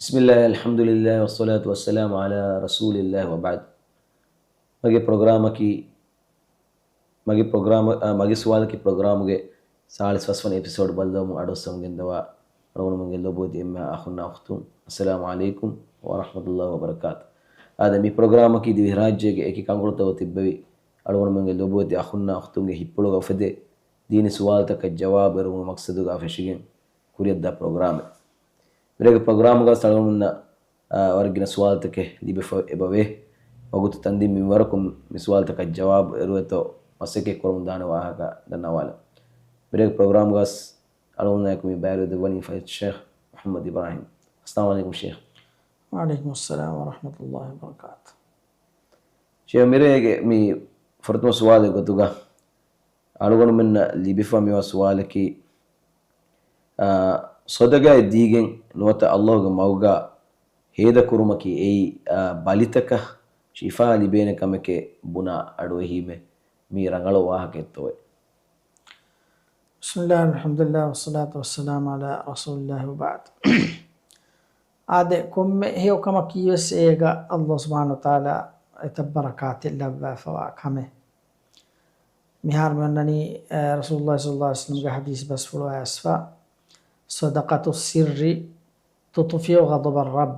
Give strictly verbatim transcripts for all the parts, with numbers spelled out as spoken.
بسم الله، الحمد لله، والصلاة والسلام على رسول الله، وبعد. މަގެ ޕްރޮގްރާމަކީ، މަގެ ޕްރޮގްރާމަ-، އާ، މަގެ ސުވާލަކީ ޕްރޮގްރާމުގެ ސާޅީސް ފަސްވަނަ އެޕިސޯޑް ބައްލަވަމުން އަޑުއައްސަމުން ގެންދަވާ އަޅުގަނޑުމެންގެ ލޮބުވެތި އެންމެހާ އަޚުންނާ އުޚްތުން، އައްސަލާމު ޢަލައިކުމް ވަރަޙްމަތުﷲ ވަބަރަކާތު. އާދެ، މި ޕްރޮގްރާމަކީ ދިވެހިރާއްޖޭގެ އެކި ކަންކޮޅުތަކުގަ ތިއްބެވި އަޅުގަނޑުމެންގެ ލޮބުވެތި އަޚުންނާ އުޚްތުންގެ ހިތްޕުޅުގަ އުފެދޭ ދީނީ ސުވާލުތަކަށް ޖަވާބު އެރުވުމުގެ މަޤްޞަދުގަ ފެށިގެން ކުރިއަށްދާ ޕްރޮގްރާމެއް. މިރޭގެ ޕްރޮގްރާމުގަ އަޅުގަނޑުމެންނަށް، އާ، ވަރަށް ގިނަ ސުވާލުތަކެއް ލިބިފަ އެބަވޭ. ވަގުތު ތަންދިން މިންވަރަކުން މި ސުވާލުތަކަށް ޖަވާބު އެރުވޭތޯ މަސައްކަތް ކުރަމުން ދާނެ ވާހަކަ ދަންނަވާލަން. މިރޭގެ ޕްރޮގްރާމުގަސް އަޅުގަނޑާއެކު މި ބައިވެރިވެ ދެއްވަނީ ފަޟީލަތު ޝޭޚް މުޙައްމަދު އިބްރާހީމް. އައްސަލާމު ޢަލައިކުމް ޝޭޚް. ވަޢަލައިކުމުއްސަލާމް ވަރަޙްމަތުﷲ ވަބަރަކާތު. ޝޭޚް، މިރޭގެ މި ފުރަތަމަ ސުވާލެއް ގޮތުގަ އަޅުގަނޑުމެންނަށް ލިބިފަ މިވާ ސުވާލަކީ، އާ، ޞަދަޤާތް ދީގެން ނުވަތަ ﷲގެ މަގުގަ ހޭދަކުރުމަކީ އެއީ، އާ، ބަލިތަކަށް ޝިފާ ލިބޭނެ ކަމެކޭ ބުނާ އަޑުއެހީމޭ. މީ ރަނގަޅު ވާހަކައެއްތޯއޭ؟ بسم الله، الحمد لله، والصلاة والسلام على رسول الله، وبعد. އާދެ، ކޮންމެ ހެޔޮ ކަމަކީވެސް އޭގަ ﷲ ސުބްޙާނަހޫ ވަތަޢާލާ އެތައް ބަރަކާތެއް ލައްވާފަވާ ކަމެއް. މިހާރު މި އޮންނަނީ، އަ، ރަސޫލުﷲ ޞައްލަﷲ ޢަލައިހި ވަސައްލަމްގެ ޙަދީޘް ބަސްފުޅު އައިސްފަ، "صدقة السر تطفئ غضب الرب."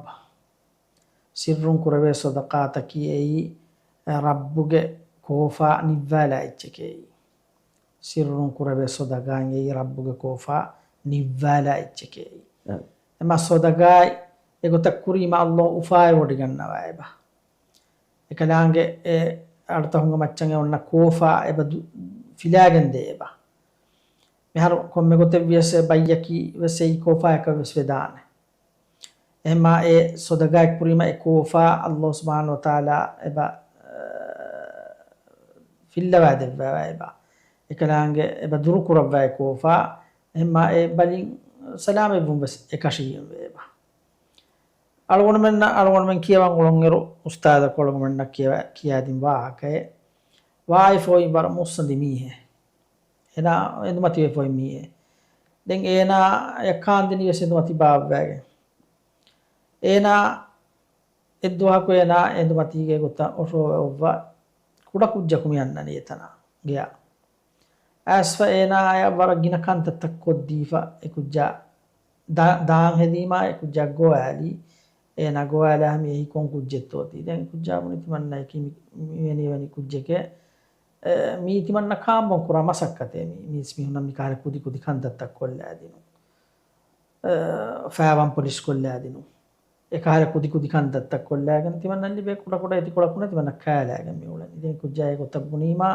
ސިއްރުން ކުރެވޭ ޞަދަޤާތަކީ އެއީ، އަ، ރައްބުގެ ކޯފާ ނިއްވާލާ އެއްޗެކޭ. ސިއްރުން ކުރެވޭ ޞަދަޤާތް އެއީ ރައްބުގެ ކޯފާ ނިއްވާލާ އެއްޗެކޭ. އެ. އެމާ ޞަދަޤާތް އެގޮތަށް ކުރީމަ ﷲ އުފާވެވޮޑިގަންނަވަ އެބަ. އެކަލާނގެ އެ އަޑުތަކުންގެ މައްޗަށް އެ އޮންނަ ކޯފާ އެބަ ދު-، ފިލާގެން ދޭ އެބަ. މިހާރު ކޮންމެ ގޮތެއް ވިޔަސް އެ ބައްޔަކީ ވެސް އެއީ ކޯފާއަކަށް ވެސް ވެދާނެ. އެހެންމާ އެ ޞަދަޤާތް ކުރީމަ އެ ކޯފާ ﷲ ސުބްޙާނަހޫ ވަތަޢާލާ އެބަ، އަ، ފިއްލަވާ ދެއްވަވާ އެބަ. އެކަލާނގެ އެބަ ދުރު ކުރައްވާ އެ ކޯފާ. އެހެންމާ އެ ބަލިން ސަލާމަތްވުން ވެސް އެކަށީގެން ވޭ އެބަ. އަޅުގަނޑުމެންނަށް، އަޅުގަނޑުމެން ކިޔަވަން އުޅުންއިރު އުސްތާޛަކު އަޅުގަނޑުމެންނަށް ކިޔަވަ-، ކިޔާދިން ވާހަކައެއް. ވާއިފް އޮތް ވަރަށް މުއްސަނދި މީހެއް. އޭނާ އެނދުމަތިވެފަ އޮތް މީހެއް. ދެން އޭނާ އެ ކާންދެނީ ވެސް އެނދުމަތި ބާއްވައިގެން. އޭނާ އެއްދުވަހަކު އޭނާ އެނދުމަތީގެ ގޮތަށް އޮށޯވެ އޮއްވާ ކުޑަ ކުއްޖަކު މި އަންނަނީ އެތަނަށް ގެޔަށް. އައިސްފަ އޭނާއަށް ވަރަށް ގިނަ ކަންތައްތައް ކޮށްދީފަ އެ ކުއްޖާ ދާ-، ދާން ހެދީމާ އެ ކުއްޖާ ގޮވާލީ. އޭނާ ގޮވާލާ މި އެހީ ކޮން ކުއްޖެއްތޯ ތީ؟ ދެން އެ ކުއްޖާ ބުނި ތިމަންނައަކީ މި-، މިވެނިވެނި ކުއްޖެކޭ. އެ، މީ ތިމަންނަ ކާންބޮން ކުރާ މަސައްކަތޭ މީ. މީސް މީހުންނަށް މި ކަހަލަ ކުދި ކުދި ކަންތައްތައް ކޮށްލާދިނުން. އެ، ފައިވަން ޕޮލިޝް ކޮށްލާދިނުން. އެކަހަލަ ކުދި ކުދި ކަންތައްތައް ކޮށްލާގެން ތިމަންނަ ލިބޭ ކުޑަ ކުޑަ އެތި ކޮޅަކުން ތިމަންނަ ކާލާގެން މި އުޅެނީ. ދެން ކުއްޖާ އެ ގޮތަށް ބުނީމާ،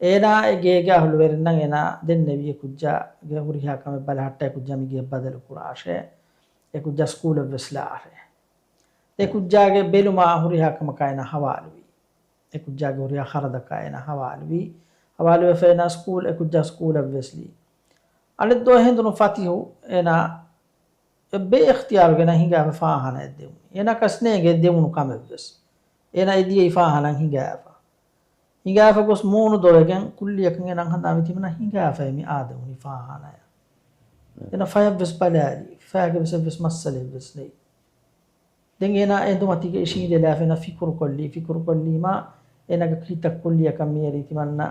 އޭނާ އެ ގޭގެ އަހުލުވެރިންނަށް އޭނާ ދެންނެވި އެ ކުއްޖާގެ ހުރިހާ ކަމެއް ބަލަހައްޓާ އެ ކުއްޖާ މި ގެޔަށް ބަދަލު ކުރާށޭ. އެ ކުއްޖާ ސްކޫލަށް ވެސް ލާށޭ. އެ ކުއްޖާގެ ބެލުމާ ހުރިހާ ކަމަކާ އޭނާ ހަވާލުވީ. އެ ކުއްޖާގެ ހުރިހާ ޚަރަދަކާ އޭނާ ހަވާލުވީ. ހަވާލުވެފަ އޭނާ ސްކޫލް، އެ ކުއްޖާ ސްކޫލަށް ވެސް ލީ. އަނެއް ދުވަހު ހެނދުނު ފަތިހު އޭނާ އެ ބޭ އިޚްތިޔާރުގަ އޭނާ ހިނގާފަ ފާހާނައެއް ދެވުނީ. އޭނާ ކަސް ނޭނގެ ދެވުނު ކަމެއް ވެސް. އޭނާ އެ ދިޔައީ ފާހާނަ ހިނގާފަ. ހިނގާފަ ގޮސް މޫނު ދޮވެގެން ކުއްލިއަކަށް އޭނާ ހަނދާން މި ތިމަންނަ ހިނގާފައޭ މި އާދެވުނީ ފާހާނަޔަށް. އޭނާ ފަޔަށް ވެސް ބަލާލި. ފަޔާގެ ވެސް އެއްވެސް މައްސަލައެއް ވެސް ނެތް. ދެން އޭނާ އެނދުމަތީގަ އިށީނދެލާފަ އޭނާ ފިކުރު ކޮށްލީ، ފިކުރު ކޮށްލީމާ އޭނާގެ ހިތަށް ކުއްލިއަކަށް މިއެރީ ތިމަންނަ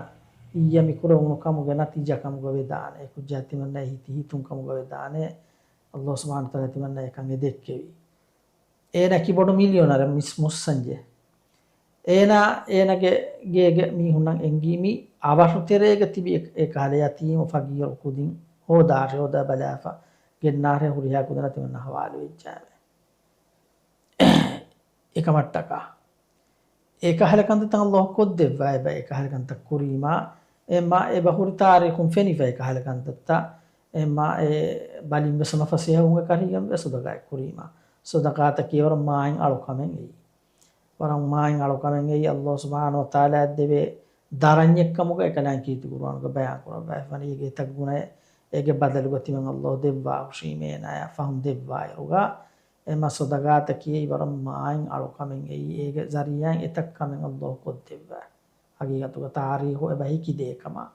އިއްޔެ މި ކުރެވުނު ކަމުގެ ނަތީޖާ ކަމުގަ ވެދާނެ. އެ ކުއްޖާ ތިމަންނަ ހިތި ހިތުން ކަމުގަ ވެދާނެ. ﷲ ސުބްޙާނަހޫ ވަތަޢާލާ ތިމަންނަ އެކަން އެ ދެއްކެވީ. އޭނާ ކިބޮޑު މިލިއޮނަރެއް މިސް މުއްސަންޖެ. އޭނާ އޭނާގެ ގޭގެ މީހުންނަށް އެންގީ މި އަވަށު ތެރޭގަ ތިބި އެ، އެކަހަލަ ޔަތީމު ފަގީރު ކުދިން ހޯދާށޭ، ހޯދާ ބަލާފަ ގެންނާށޭ ހުރިހާ ކުދިންނަށް ތިމަންނަ ހަވާލުވެއްޖާނެ. އެކަމަށްޓަކާ އެކަހަލަ ކަންތައްތައް ﷲ ކޮށްދެއްވާ އެބަ އެކަހަލަ ކަންތައް ކުރީމާ، އެމާ އެބަ ހުރި ތާރީޚުން ފެނިފަ އެކަހަލަ ކަންތައްތައް، އެމާ އެ ބަލިން ވެސް ނަފަސް ހެޔޮވުމުގެ ކަރީގަން ވެސް ޞަދަޤާތް ކުރީމާ. ޞަދަޤާތަކީ ވަރަށް މާތް އަޅުކަމެއް އެއީ. ވަރަށް މާތް އަޅުކަމެއް އެއީ، ﷲ ސުބްޙާނަހޫ ވަތަޢާލާ ދެވޭ ދަރަންޏެއް ކަމުގަ އެކަލާނގެ ކީރިތި ޤުރުއާނުގަ ބަޔާން ކުރައްވާފަ ވަނީ އޭގެ އެތައް ގުނައެއް އޭގެ ބަދަލުގަ ތިމަން ﷲ ދެއްވާ ހުށީމޭ އޭނާޔާ ފަހުން ދެއްވާއިރުގަ، އެމާ ޞަދަޤާތަކީ ވަރަށް މާތް އަޅުކަމެއް އެއީ، އޭގެ ޒަރީޢާއިން އެތައް ކަމެއް ﷲ ކޮށްދެއްވާ. ހަގީގަތުގަ ތާރީޚު އެބަ ހިކިދޭ ކަމަށް.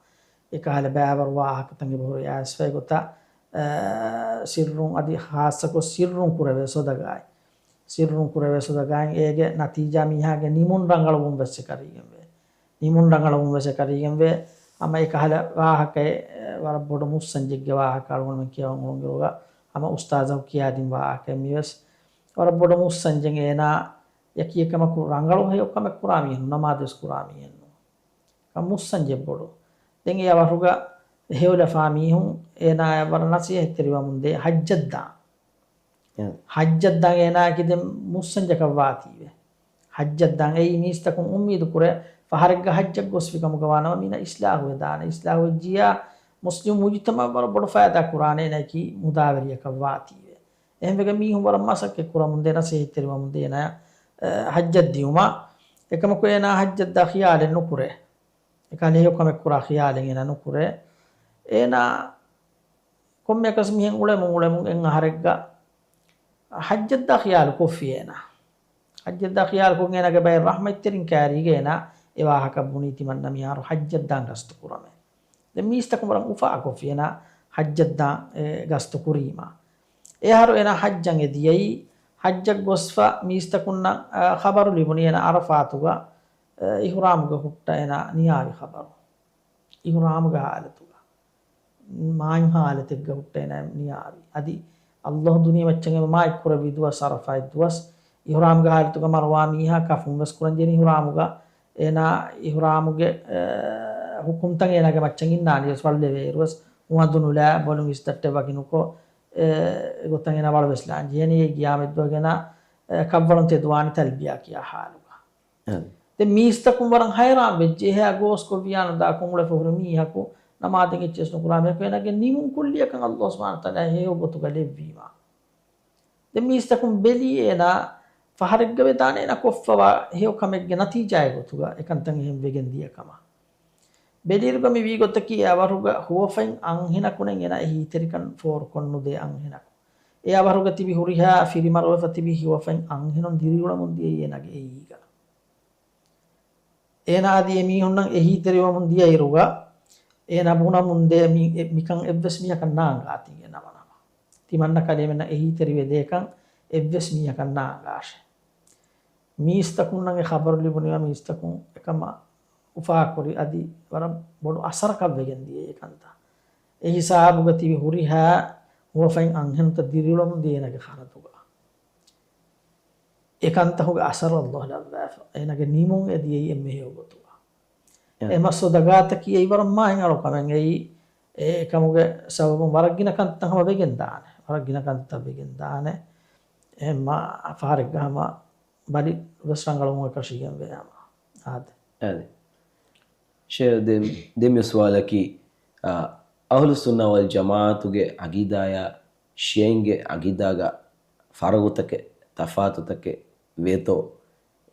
އެކަހަލަ ބައިވަރު ވާހަކަތައް އެބަހުރި އައިސްފަ އެގޮތަށް ސިއްރުން އަދި ޚާއްޞަކޮށް ސިއްރުން ކުރެވޭ ސޮދަގާތް. ސިއްރުން ކުރެވޭ ސޮދަގާތް އޭގެ ނަތީޖާ މީހާގެ ނިމުން ރަނގަޅުވުން ވެސް އެކަރީގެންވޭ. ނިމުން ރަނގަޅުވުން ވެސް އެކަރީގެންވޭ. ހަމަ އެކަހަލަ ވާހަކައެއް، ވަރަށް ބޮޑު މުއްސަންޖެއްގެ ވާހަކަ އަޅުގަނޑުމެން ކިޔަވަން އުޅުންއިރުގަ، ހަމަ އުސްތާޒަކު ކިޔާދިން ވާހަކައެއް މިވެސް. ވަރަށް ބޮޑު މުއްސަންޖެއް އޭނާ ޔަކީ އެކަމަކު ރަނގަޅު ހެޔޮ ކަމެއް ކުރާ މީހުން ނަމާދުވެސް ކުރާ މީހެއްނު. ކަން މުއްސަންޖެއް ބޮޑު. ދެން އެ އަވަހުގަ ހެޔޮލަފާ މީހުން އޭނާއަށް ވަރަށް ނަސޭހަތްތެރިވަމުން ދޭ ހައްޖަށްދާން. އެ. ހައްޖަށްދާން އޭނާއަކީ ދެން މުއްސަންޖަކަށް ވާތީވެ. ހައްޖަށްދާން އެއީ މީސްތަކުން އުއްމީދު ކުރޭ ފަހަރެއްގަ ހައްޖަށް ގޮސްފި ކަމުގަ ވާނަމަ މީނަ އިސްލާހުވެދާނެ. އިސްލާހުވެއްޖިޔާ މުސްލިމް މުޖުތަމަޢަށް ވަރަށް ބޮޑު ފައިދާ ކުރާނެ އޭނާއަކީ މުދާވެރިޔަކަށް ވާތީވެ. އެހެންވެގެން މީހުން ވަރަށް މަސައްކަތް ކުރަމުންދޭ، ނަސޭހަތްތެރިވަމުންދޭ އޭނާ، އެ، ހައްޖަށް ދިޔުމަށް. އެކަމަކު އޭނާ ހައްޖަށްދާ ޚިޔާލެއް ނުކުރޭ. އެކަހަލަ ހެޔޮ ކަމެއް ކުރާ ޚިޔާލެއް އޭނާ ނުކުރޭ. އޭނާ ކޮންމެއަކަސް މިހެން އުޅެމުން އުޅެމުން އެއް އަހަރެއްގަ ހައްޖަށްދާ ޚިޔާލު ކޮށްފި އޭނާ. ހައްޖަށްދާ ޚިޔާލު ކޮށް އޭނާގެ ބައެއް ރަޙްމަތްތެރިން ކާރީގަ އޭނާ އެ ވާހަކަ ބުނީ ތިމަންނަ މިހާރު ހައްޖަށްދާން ގަސްތު ކުރަމޭ. ދެން މީސްތަކުން ވަރަށް އުފާކޮށްފި އޭނާ ހައްޖަށްދާން، އެ، ގަސްތު ކުރީމާ. އެ އަހަރު އޭނާ ހައްޖަށް އެ ދިޔައީ، ހައްޖަށް ގޮސްފަ މީސްތަކުންނަށް، އަ، ޚަބަރު ލިބުނީ އޭނާ އަރަފާތުގަ، އަ، އިޙްރާމުގަ ހުއްޓަ އޭނާ ނިޔާވި ޚަބަރު. އިޙްރާމުގެ ޙާލަތުގަ. މާތް ޙާލަތެއްގަ ހުއްޓަ އޭނާ ނިޔާވި. އަދި ﷲ ދުނިޔެ މައްޗަށް އެބަ މާތް ކުރެއްވި ދުވަސް ޢަރަފާތް ދުވަސް، އިޙްރާމުގެ ޙާލަތުގަ މަރުވާ މީހާ ކަފުން ވެސް ކުރަން ޖެހެނީ އިޙްރާމުގަ. އޭނާ އިޙްރާމުގެ، އެ، ޙުކުމްތައް އޭނާގެ މައްޗަށް އިންނާނީ ވެސް ވަޅުލެވޭއިރު ވެސް، ހުވަނދު ނުލާ، ބޮލުން އިސްތައްޓެއް ވަކި ނުކޮށް، އެ، އެގޮތަށް އޭނާ ވަޅު ވެސް ލާން ޖެހެނީ. އެ ގިޔާމަތްދުވަހުގަ އޭނާ، އެ، ކަށްވަޅުން ތެދުވާނީ ތަލްބިޔާ ކިޔާ ޙާލުގަ. އެ. ދެން މީސްތަކުން ވަރަށް ހައިރާން ވެއްޖެ، އެހާ ގޯސްކޮށް ވިޔާނުދާ ކޮށް އުޅެފަ ހުރި މީހަކު ނަމާދެއް އެއްޗެސް ނުކުރާ މީހަކު އޭނާގެ ނިމުން ކުއްލިއަކަށް ﷲ ސުބްޙާނަހޫ ވަތަޢާލާ ހެޔޮ ގޮތުގަ ލެއްވީމާ. ދެން މީސްތަކުން ބެލީ އޭނާ ފަހަރެއްގަ ވެދާނެ އޭނާ ކޮށްފަވާ ހެޔޮ ކަމެއްގެ ނަތީޖާއެއް ގޮތުގަ އެކަންތައް އެހެން ވެގެން ދިޔަ ކަމަށް. ބެލިއިރުގަ މި ވީ ގޮތަކީ އެ އަވަހުގަ ހުވަފައިން އަންހެނަކުނެއް އޭނާ އެހީތެރިކަން ފޯރުކޮށްނުދޭ އަންހެނަކު. އެ އަވަހުގަ ތިބި ހުރިހާ ފިރިމަރުވެފަ ތިބި ހުވަފައިން އަންހެނުން ދިރިއުޅަމުން ދިޔައީ އޭނާގެ އެއީގަ. އޭނާ އަދި އެމީހުންނަށް އެހީތެރިވަމުން ދިޔައިރުގަ، އޭނާ ބުނަމުންދޭ މި-، އެ-، މިކަން އެއްވެސް މީހަކަށް ނާންގާތީގެ ނަމަ ނަމަ. ތިމަންނަ ކަލޭމެންނަށް އެހީތެރިވެދޭކަން އެއްވެސް މީހަކަށް ނާންގާށޭ. މީސްތަކުންނަށް އެ ޚަބަރު ލިބުނީމަ މީސްތަކުން އެކަމަށް އުފާކުރި އަދި ވަރަށް ބޮޑު އަސަރަކަށް ވެގެން ދިޔައީ އެކަންތައް. އެ ހިސާބުގަ ތިބި ހުރިހާ ހުވަފައިން އަންހެނުންތައް ދިރިއުޅަމުން ދިޔަ އޭނާގެ ޚަރަދުގަ. އެކަންތަކުގެ އަސަރު ﷲ ލައްވާފަ. އޭނާގެ ނިމުން އެ ދިޔައީ އެންމެ ހެޔޮ ގޮތުގަ. އެ. އެ މައްސަލަ ދަގާތަކީ އެއީ ވަރަށް މާތް އަޅުކަމެއް. އެއީ އެ ކަމުގެ ސަބަބުން ވަރަށް ގިނަ ކަންތައް ހަމަ ވެގެން ދާނެ. ވަރަށް ގިނަ ކަންތައް ވެގެން ދާނެ. އެ މާ ފަހަރެއްގަ ހަމަ ބަލި ވެސް ރަނގަޅު އެކަށީގެން ވޭ ހަމަ. އާދެ. އާދެ. ޝޭޚް ދެން، ދެން މި ސުވާލަކީ، އަ، އަހުލުއްސުންނަ ވަލް ޖަމާޢަތުގެ ޢަޤީދާޔާ ޝިޔަޢީންގެ ޢަޤީދާގަ ފަރުޤުތަކެއް، ތަފާތުތަކެއް ވޭތޯ؟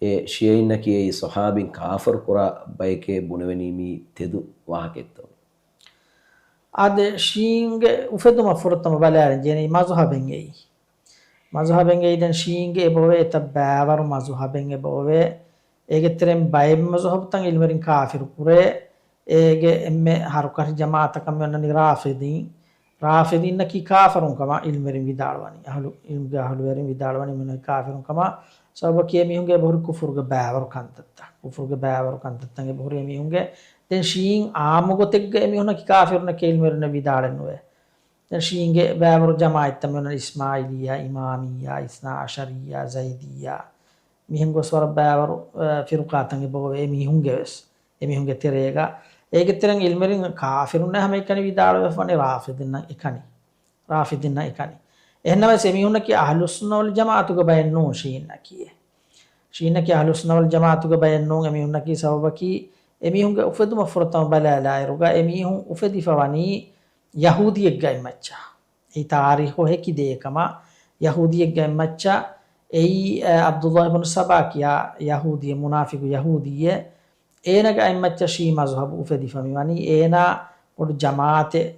އެ ޝިޔަޢީންނަކީ އެއީ ޞަޙާބީން ކާފަރު ކުރާ ބަޔެކޭ ބުނެވެނީ މީ ތެދު ވާހަކައެއްތޯ؟ އާދެ، ޝީޢީންގެ އުފެދުމަށް ފުރަތަމަ ބަލާލަން ޖެހޭނީ މަޒުހަބެއް އެއީ. މަޒުހަބެއް އެއީ ދެން ޝީޢީންގެ އެބައޮވޭ އެތައް ބައިވަރު މަޒުހަބެއް އެބައޮވޭ. އޭގެ ތެރެއިން ބައެއް މަޒުހަބުތައް ޢިލްމުވެރިން ކާފިރު ކުރޭ. އޭގެ އެންމެ ހަރުކަށި ޖަމާޢަތަކަށް މި އޮންނަނީ ރާފިޟީން. ރާފިޟީންނަކީ ކާފަރުން ކަމަށް ޢިލްމުވެރިން ވިދާޅުވަނީ. އަހުލު ޢިލްމުގެ އަހުލުވެރިން ވިދާޅުވަނީ މިންނަ ކާފިރުން ކަމަށް. ސަބަބަކީ އެމީހުންގެ އެބަހުރި ކުފުރުގެ ބައިވަރު ކަންތައްތައް. ކުފުރުގެ ބައިވަރު ކަންތައްތައް އެބަހުރި އެމީހުންގެ. ދެން ޝީޢީން ޢާއްމު ގޮތެއްގަ އެމީހުންނަކީ ކާފިރުންނެކޭ ޢިލްމުވެރިންނަށް ވިދާޅެއް ނުވޭ. ދެން ޝީޢީންގެ ބައިވަރު ޖަމާޢަތްތައް މި އޮންނަ އިސްމާޢީލިއްޔާ، އިމާމިއްޔާ، އިސްނާ ޢަޝަރިއްޔާ، ޒައިދިއްޔާ. މިހެން ގޮސް ވަރަށް ބައިވަރު، އަ، ފިރުޤާތައް އެބައޮވޭ އެމީހުންގެ ވެސް. އެމީހުންގެ ތެރޭގަ. އޭގެ ތެރެއިން ޢިލްމުވެރިން ކާފިރުންނޭ ހަމައެކަނި ވިދާޅުވެފަވަނީ ރާފިޟީންނަށް އެކަނި. ރާފިޟީންނަށް އެކަނި. އެހެންނަމަވެސް އެމީހުންނަކީ އަހުލުއްސުންނަ ވަލް ޖަމާޢަތުގެ ބައެއް ނޫން ޝީޢީންނަކީ. ޝީޢީންނަކީ އަހުލުއްސުންނަ ވަލް ޖަމާޢަތުގެ ބައެއް ނޫން. އެމީހުންނަކީ ސަބަބަކީ އެމީހުންގެ އުފެދުމަށް ފުރަތަމަ ބަލާލާއިރުގަ އެމީހުން އުފެދިފަވަނީ ޔަހޫދީއެއްގައި މައްޗަށް. އެއީ ތާރީޚު ހެކިދޭ ކަމަށް ޔަހޫދީއެއްގައި މައްޗަށް. އެއީ، އަ، ޢަބްދުﷲ ބުނު ސަބާ ކިޔާ ޔަހޫދީއެއް، މުނާފިޤު ޔަހޫދީއެއް. އޭނަގެ އަތްމައްޗަށް ޝީޢީ މަޒުހަބު އުފެދިފަ މިވަނީ. އޭނާ ބޮޑު ޖަމާޢަތެއް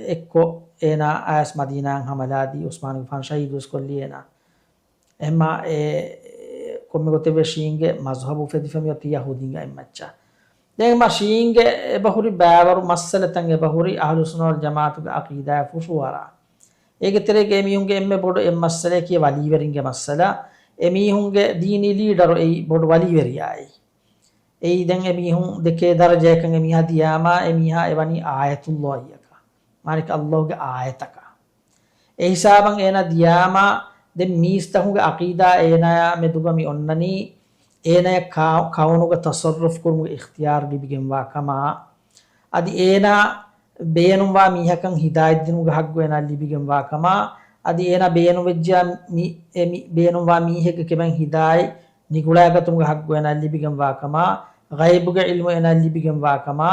އެއްކޮށް އޭނާ އައިސް މަދީނާއަށް ހަމަލާދީ ޢުސްމާނުގެފާނު ޝަހީދުވެސް ކޮށްލީ އޭނާ. އެހެންމާ އެ ކޮންމެ ގޮތެއްވެ ޝީޢީންގެ މަޒުހަބު އުފެދިފަ މިއޮތީ ޔަހޫދީންގެ އަތްމައްޗަށް. ދެން މާ ޝީޢީންގެ އެބަހުރި ބައިވަރު މައްސަލަތައް އެބަހުރި އަހުލުއްސުންނަ ވަލް ޖަމާޢަތުގެ ޢަޤީދާއަށް ފުށުއަރާ. އޭގެ ތެރޭގަ އެމީހުންގެ އެންމެ ބޮޑު އެއް މައްސަލައަކީ ވަލީވެރިންގެ މައްސަލަ. އެމީހުންގެ ދީނީ ލީޑަރު އެއީ ބޮޑު ވަލީވެރިޔާއެއް. އެއީ ދެން އެމީހުން ދެކޭ ދަރަޖަޔަކަށް އެމީހާ ދިޔާމާ، އެމީހާ އެވަނީ އާޔަތުﷲއަކަށް. މާނައަކީ ﷲގެ އާޔަތަކަށް. އެހިސާބަށް އޭނާ ދިޔާމާ، ދެން މީސްތަކުންގެ އަޤީދާ އޭނާޔާ މެދުގަ މި އޮންނަނީ، އޭނާޔަށް ކާ-، ކައުނުގަ ތަޞައްރުފް ކުރުމުގެ އިޚްތިޔާރު ލިބިގެންވާ ކަމާ، އަދި އޭނާ ބޭނުންވާ މީހަކަށް ހިދާޔަތް ދިނުމުގެ ހައްގު އޭނާ ލިބިގެންވާ ކަމާ، އަދި އޭނާ ބޭނުންވެއްޖިޔާ މި-، އެ މި-، ބޭނުންވާ މީހެއްގެ ކިބައިން ހިދާޔަތް ނިގުޅާގަތުމުގެ ހައްގު އޭނާ ލިބިގެންވާ ކަމާ، ޣައިބުގެ ޢިލްމު އޭނާ ލިބިގެންވާ ކަމާ،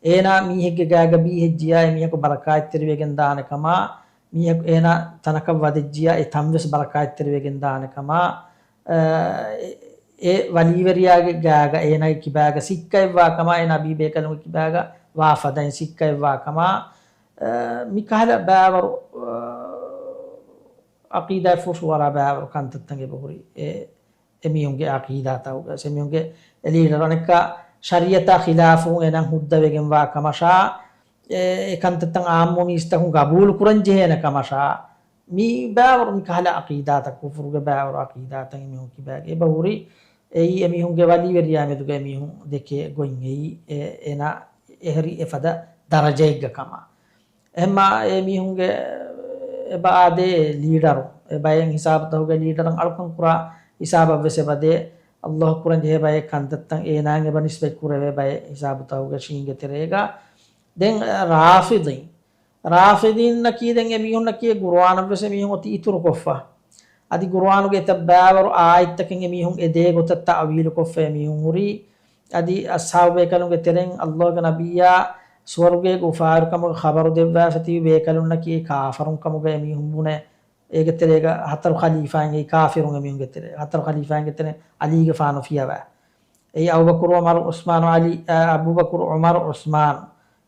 އޭނާ މީހެއްގެ ގާގަ ބީހެއްޖިޔާ އެ މީހަކު ބަރަކާތްތެރިވެގެން ދާނެ ކަމާ، މީހަކު އޭނާ ތަނަކަށް ވަދެއްޖިޔާ އެ ތަންވެސް ބަރަކާތްތެރިވެގެން ދާނެ ކަމާ، އަ، އެ، އެ ވަލީވެރިޔާގެ ގާގަ އޭނާގެ ކިބާގަ ސިއްކައެއްވާ ކަމާ، އޭނާ ބީ ބޭކަލުންގެ ކިބާގަ ވާ ފަދައިން ސިއްކައެއްވާ ކަމާ، އަ، މިކަހަލަ ބާވަރު، އަ، ޢަޤީދާ ފުށު ވަރާ ބާވަރު ކަންތައްތައް އެބަހުރި. އެ އެމީހުންގެ ޢަޤީދާތަކުގަ، އެމީހުންގެ އެ ލީޑަރު އަނެއްކާ ޝަރީޢަތާ ޚިލާފުން އެނަން ހުއްދަވެގެންވާ ކަމަށާ، އެ، އެ ކަންތައްތައް ޢާއްމު މީސްތަކުން ގަބޫލު ކުރަން ޖެހޭނެ ކަމަށާ، މި ބާވަރު މި ކަހަލަ ޢަޤީދާތައް، ކުފުރުގެ ބާވަރު ޢަޤީދާތައް އެމީހުން ކިބާގަ އެބަހުރި. އެއީ އެމީހުންގެ ވަލީވެރިޔާ މެދުގަ އެމީހުން ދެކޭ ގޮތް އެއީ، އެ، އޭނާ އެހެރީ އެފަދަ ދަރަޖައެއްގަ ކަމަށް. އެހެންމާ އެ މީހުންގެ އެބަ އާދޭ ލީޑަރު، އެ ބައެއް ހިސާބުތަކުގެ ލީޑަރަށް އަޅުކަން ކުރާ ހިސާބަށް ވެސް އެބަދޭ، ﷲ ކުރަން ޖެހޭ ބައެއް ކަންތައްތައް އޭނާއަށް އެބަ ނިސްބަތް ކުރެވޭ ބައެއް ހިސާބުތަކުގެ ޝީންގެ ތެރޭގަ. ދެން ރާފިޟީން، ރާފިޟީންނަކީ ދެން އެ މީހުންނަކީ ޤުރުއާނަށް ވެސް އެ މީހުން އޮތީ އިތުރުކޮށްފަ. އަދި ޤުރުއާނުގެ އެތައް ބާވަރު އާޔަތްތަކެއް އެ މީހުން އެ ދޭ ގޮތަށް ތައުވީލުކޮށްފަ އެ މީހުން ހުރީ. އަދި އަޞްޙާބު ބޭކަލުންގެ ތެރެއިން ﷲގެ ނަބިއްޔާ ސުވަރުގޭގެ އުފާވެރިކަމުގެ ޚަބަރު ދެއްވާފަ ތިބި ބޭކަލުންނަކީ އެ ކާފަރުން ކަމުގަ އެ މީހުން ބުނެ، އޭގެ ތެރޭގަ ހަތަރު ޚަލީފާއިން އެއީ ކާފިރުން އެ މީހުންގެ ތެރޭ، ހަތަރު ޚަލީފާއިންގެ ތެރެއިން ޢަލީގެފާނު ފިޔަވާ. އެއީ އަބޫބަކުރު، ޢުމަރު، ޢުސްމާނު، ޢަލީ، އަ، އަބޫބަކުރު، ޢުމަރު، ޢުސްމާނު.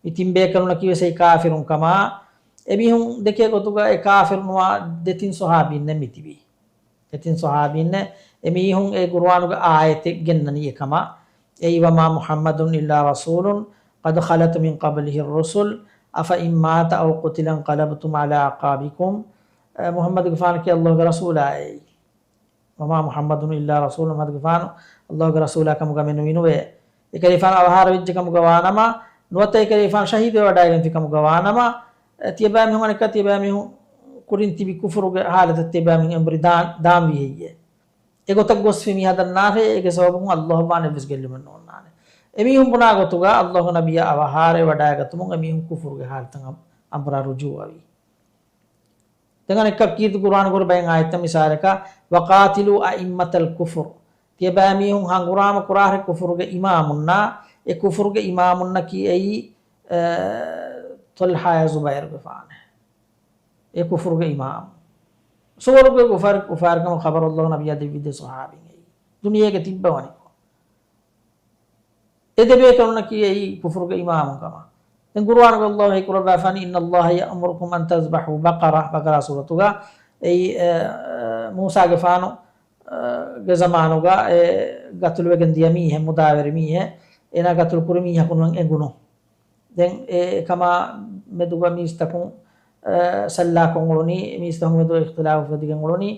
މި ތިން ބޭކަލުންނަކީ ވެސް އެއީ ކާފިރުން ކަމާ، އެ މީހުން ދެކޭ ގޮތުގަ އެ ކާފިރު ނުވާ ދެތިން ޞަޙާބީންނެއް މި ތިބީ. ދެތިން ޞަޙާބީންނެއް އެ މީހުން އެ ޤުރުއާނުގެ އާޔަތެއް ގެންނަނީ އެކަމަށް. އެއީ، وما محمد إلا رسول قد خلت من قبله الرسل أفإن مات أو قتل انقلبتم على أعقابكم. އެ، މުޙައްމަދުގެފާނަކީ ﷲގެ ރަސޫލާއޭ. وما محمد إلا رسول، މުޙައްމަދުގެފާނު ﷲގެ ރަސޫލާ ކަމުގަ މެނުވީނުވޭ. އެކަލޭފާނު އަވަހާރަވެއްޖެ ކަމުގަ ވާނަމަ، ނުވަތަ އެކަލޭފާނު ޝަހީދުވެވަޑައިގެންފި ކަމުގަ ވާނަމަ، އެ ތިޔަބައިމީހުން އަނެއްކާ ތިޔަބައިމީހުން ކުރިން ތިބި ކުފުރުގެ ޙާލަތަށް ތިޔަބައިމީހުން އެނބުރި ދާން، ދާންވީ ހެއްޔޭ؟ އެގޮތަށް ގޮސްފި މީހާ ދަންނާށޭ، އޭގެ ސަބަބުން ﷲއަށް ވާނެ އެއްވެސް ގެއްލުމެއް ނޯންނާނެ. އެމީހުން ބުނާ ގޮތުގަ ﷲގެ ނަބިއްޔާ އަވަހާރަވެވަޑައިގަތުމުން އެމީހުން ކުފުރުގެ ޙާލަތަށް އަނބުރާ ރުޖޫޢަވީ. ދެން އަނެއްކާ ކީރިތި ޤުރުއާނުގަ ބައެއް އާޔަތްތައް މިސާލަކަށް، وقاتلوا أئمة الكفر، ތިޔަބައިމީހުން ހަނގުރާމަ ކުރާށޭ ކުފުރުގެ އިމާމުންނާ، އެ ކުފުރުގެ އިމާމުންނަކީ އެއީ، އަ، ޠަލްޙާއާ ޒުބައިރުގެފާނެ. އެ ކުފުރުގެ އިމާމު. ސުވަރުގޭގެ އުފާ-، އުފާވެރިކަމުގެ ޚަބަރު ﷲގެ ނަބިއްޔާ ދެއްވި ދެ ޞަޙާބީން އެއީ. ދުނިޔޭގަ ތިއްބަވަނިކޮށް. އެ ދެބޭކަލުންނަކީ އެއީ ކުފުރުގެ އިމާމުން ކަމަށް. ދެން ޤުރުއާނުގަ ﷲ ހީކުރައްވާފާނީ، إن الله يأمركم أن تذبحوا بقرة، ބަޤަރާ ސޫރަތުގަ. އެއީ، އެ، އެ، މޫސާގެފާނު، އެ، ގެ ޒަމާނުގަ އެ ގަތުލުވެގެން ދިޔަ މީހެއް، މުދާވެރި މީހެއް، އޭނާ ގަތުލު ކުރި މީހަކު ނުވަން އެނގުނު. ދެން އެ އެކަމާ މެދުގަ މީސްތަކުން، އެ، ސައްލާކޮށް އުޅުނީ، މީސްތަކުން މެދު އިޚްތިލާފު އުފެދިގެން އުޅުނީ.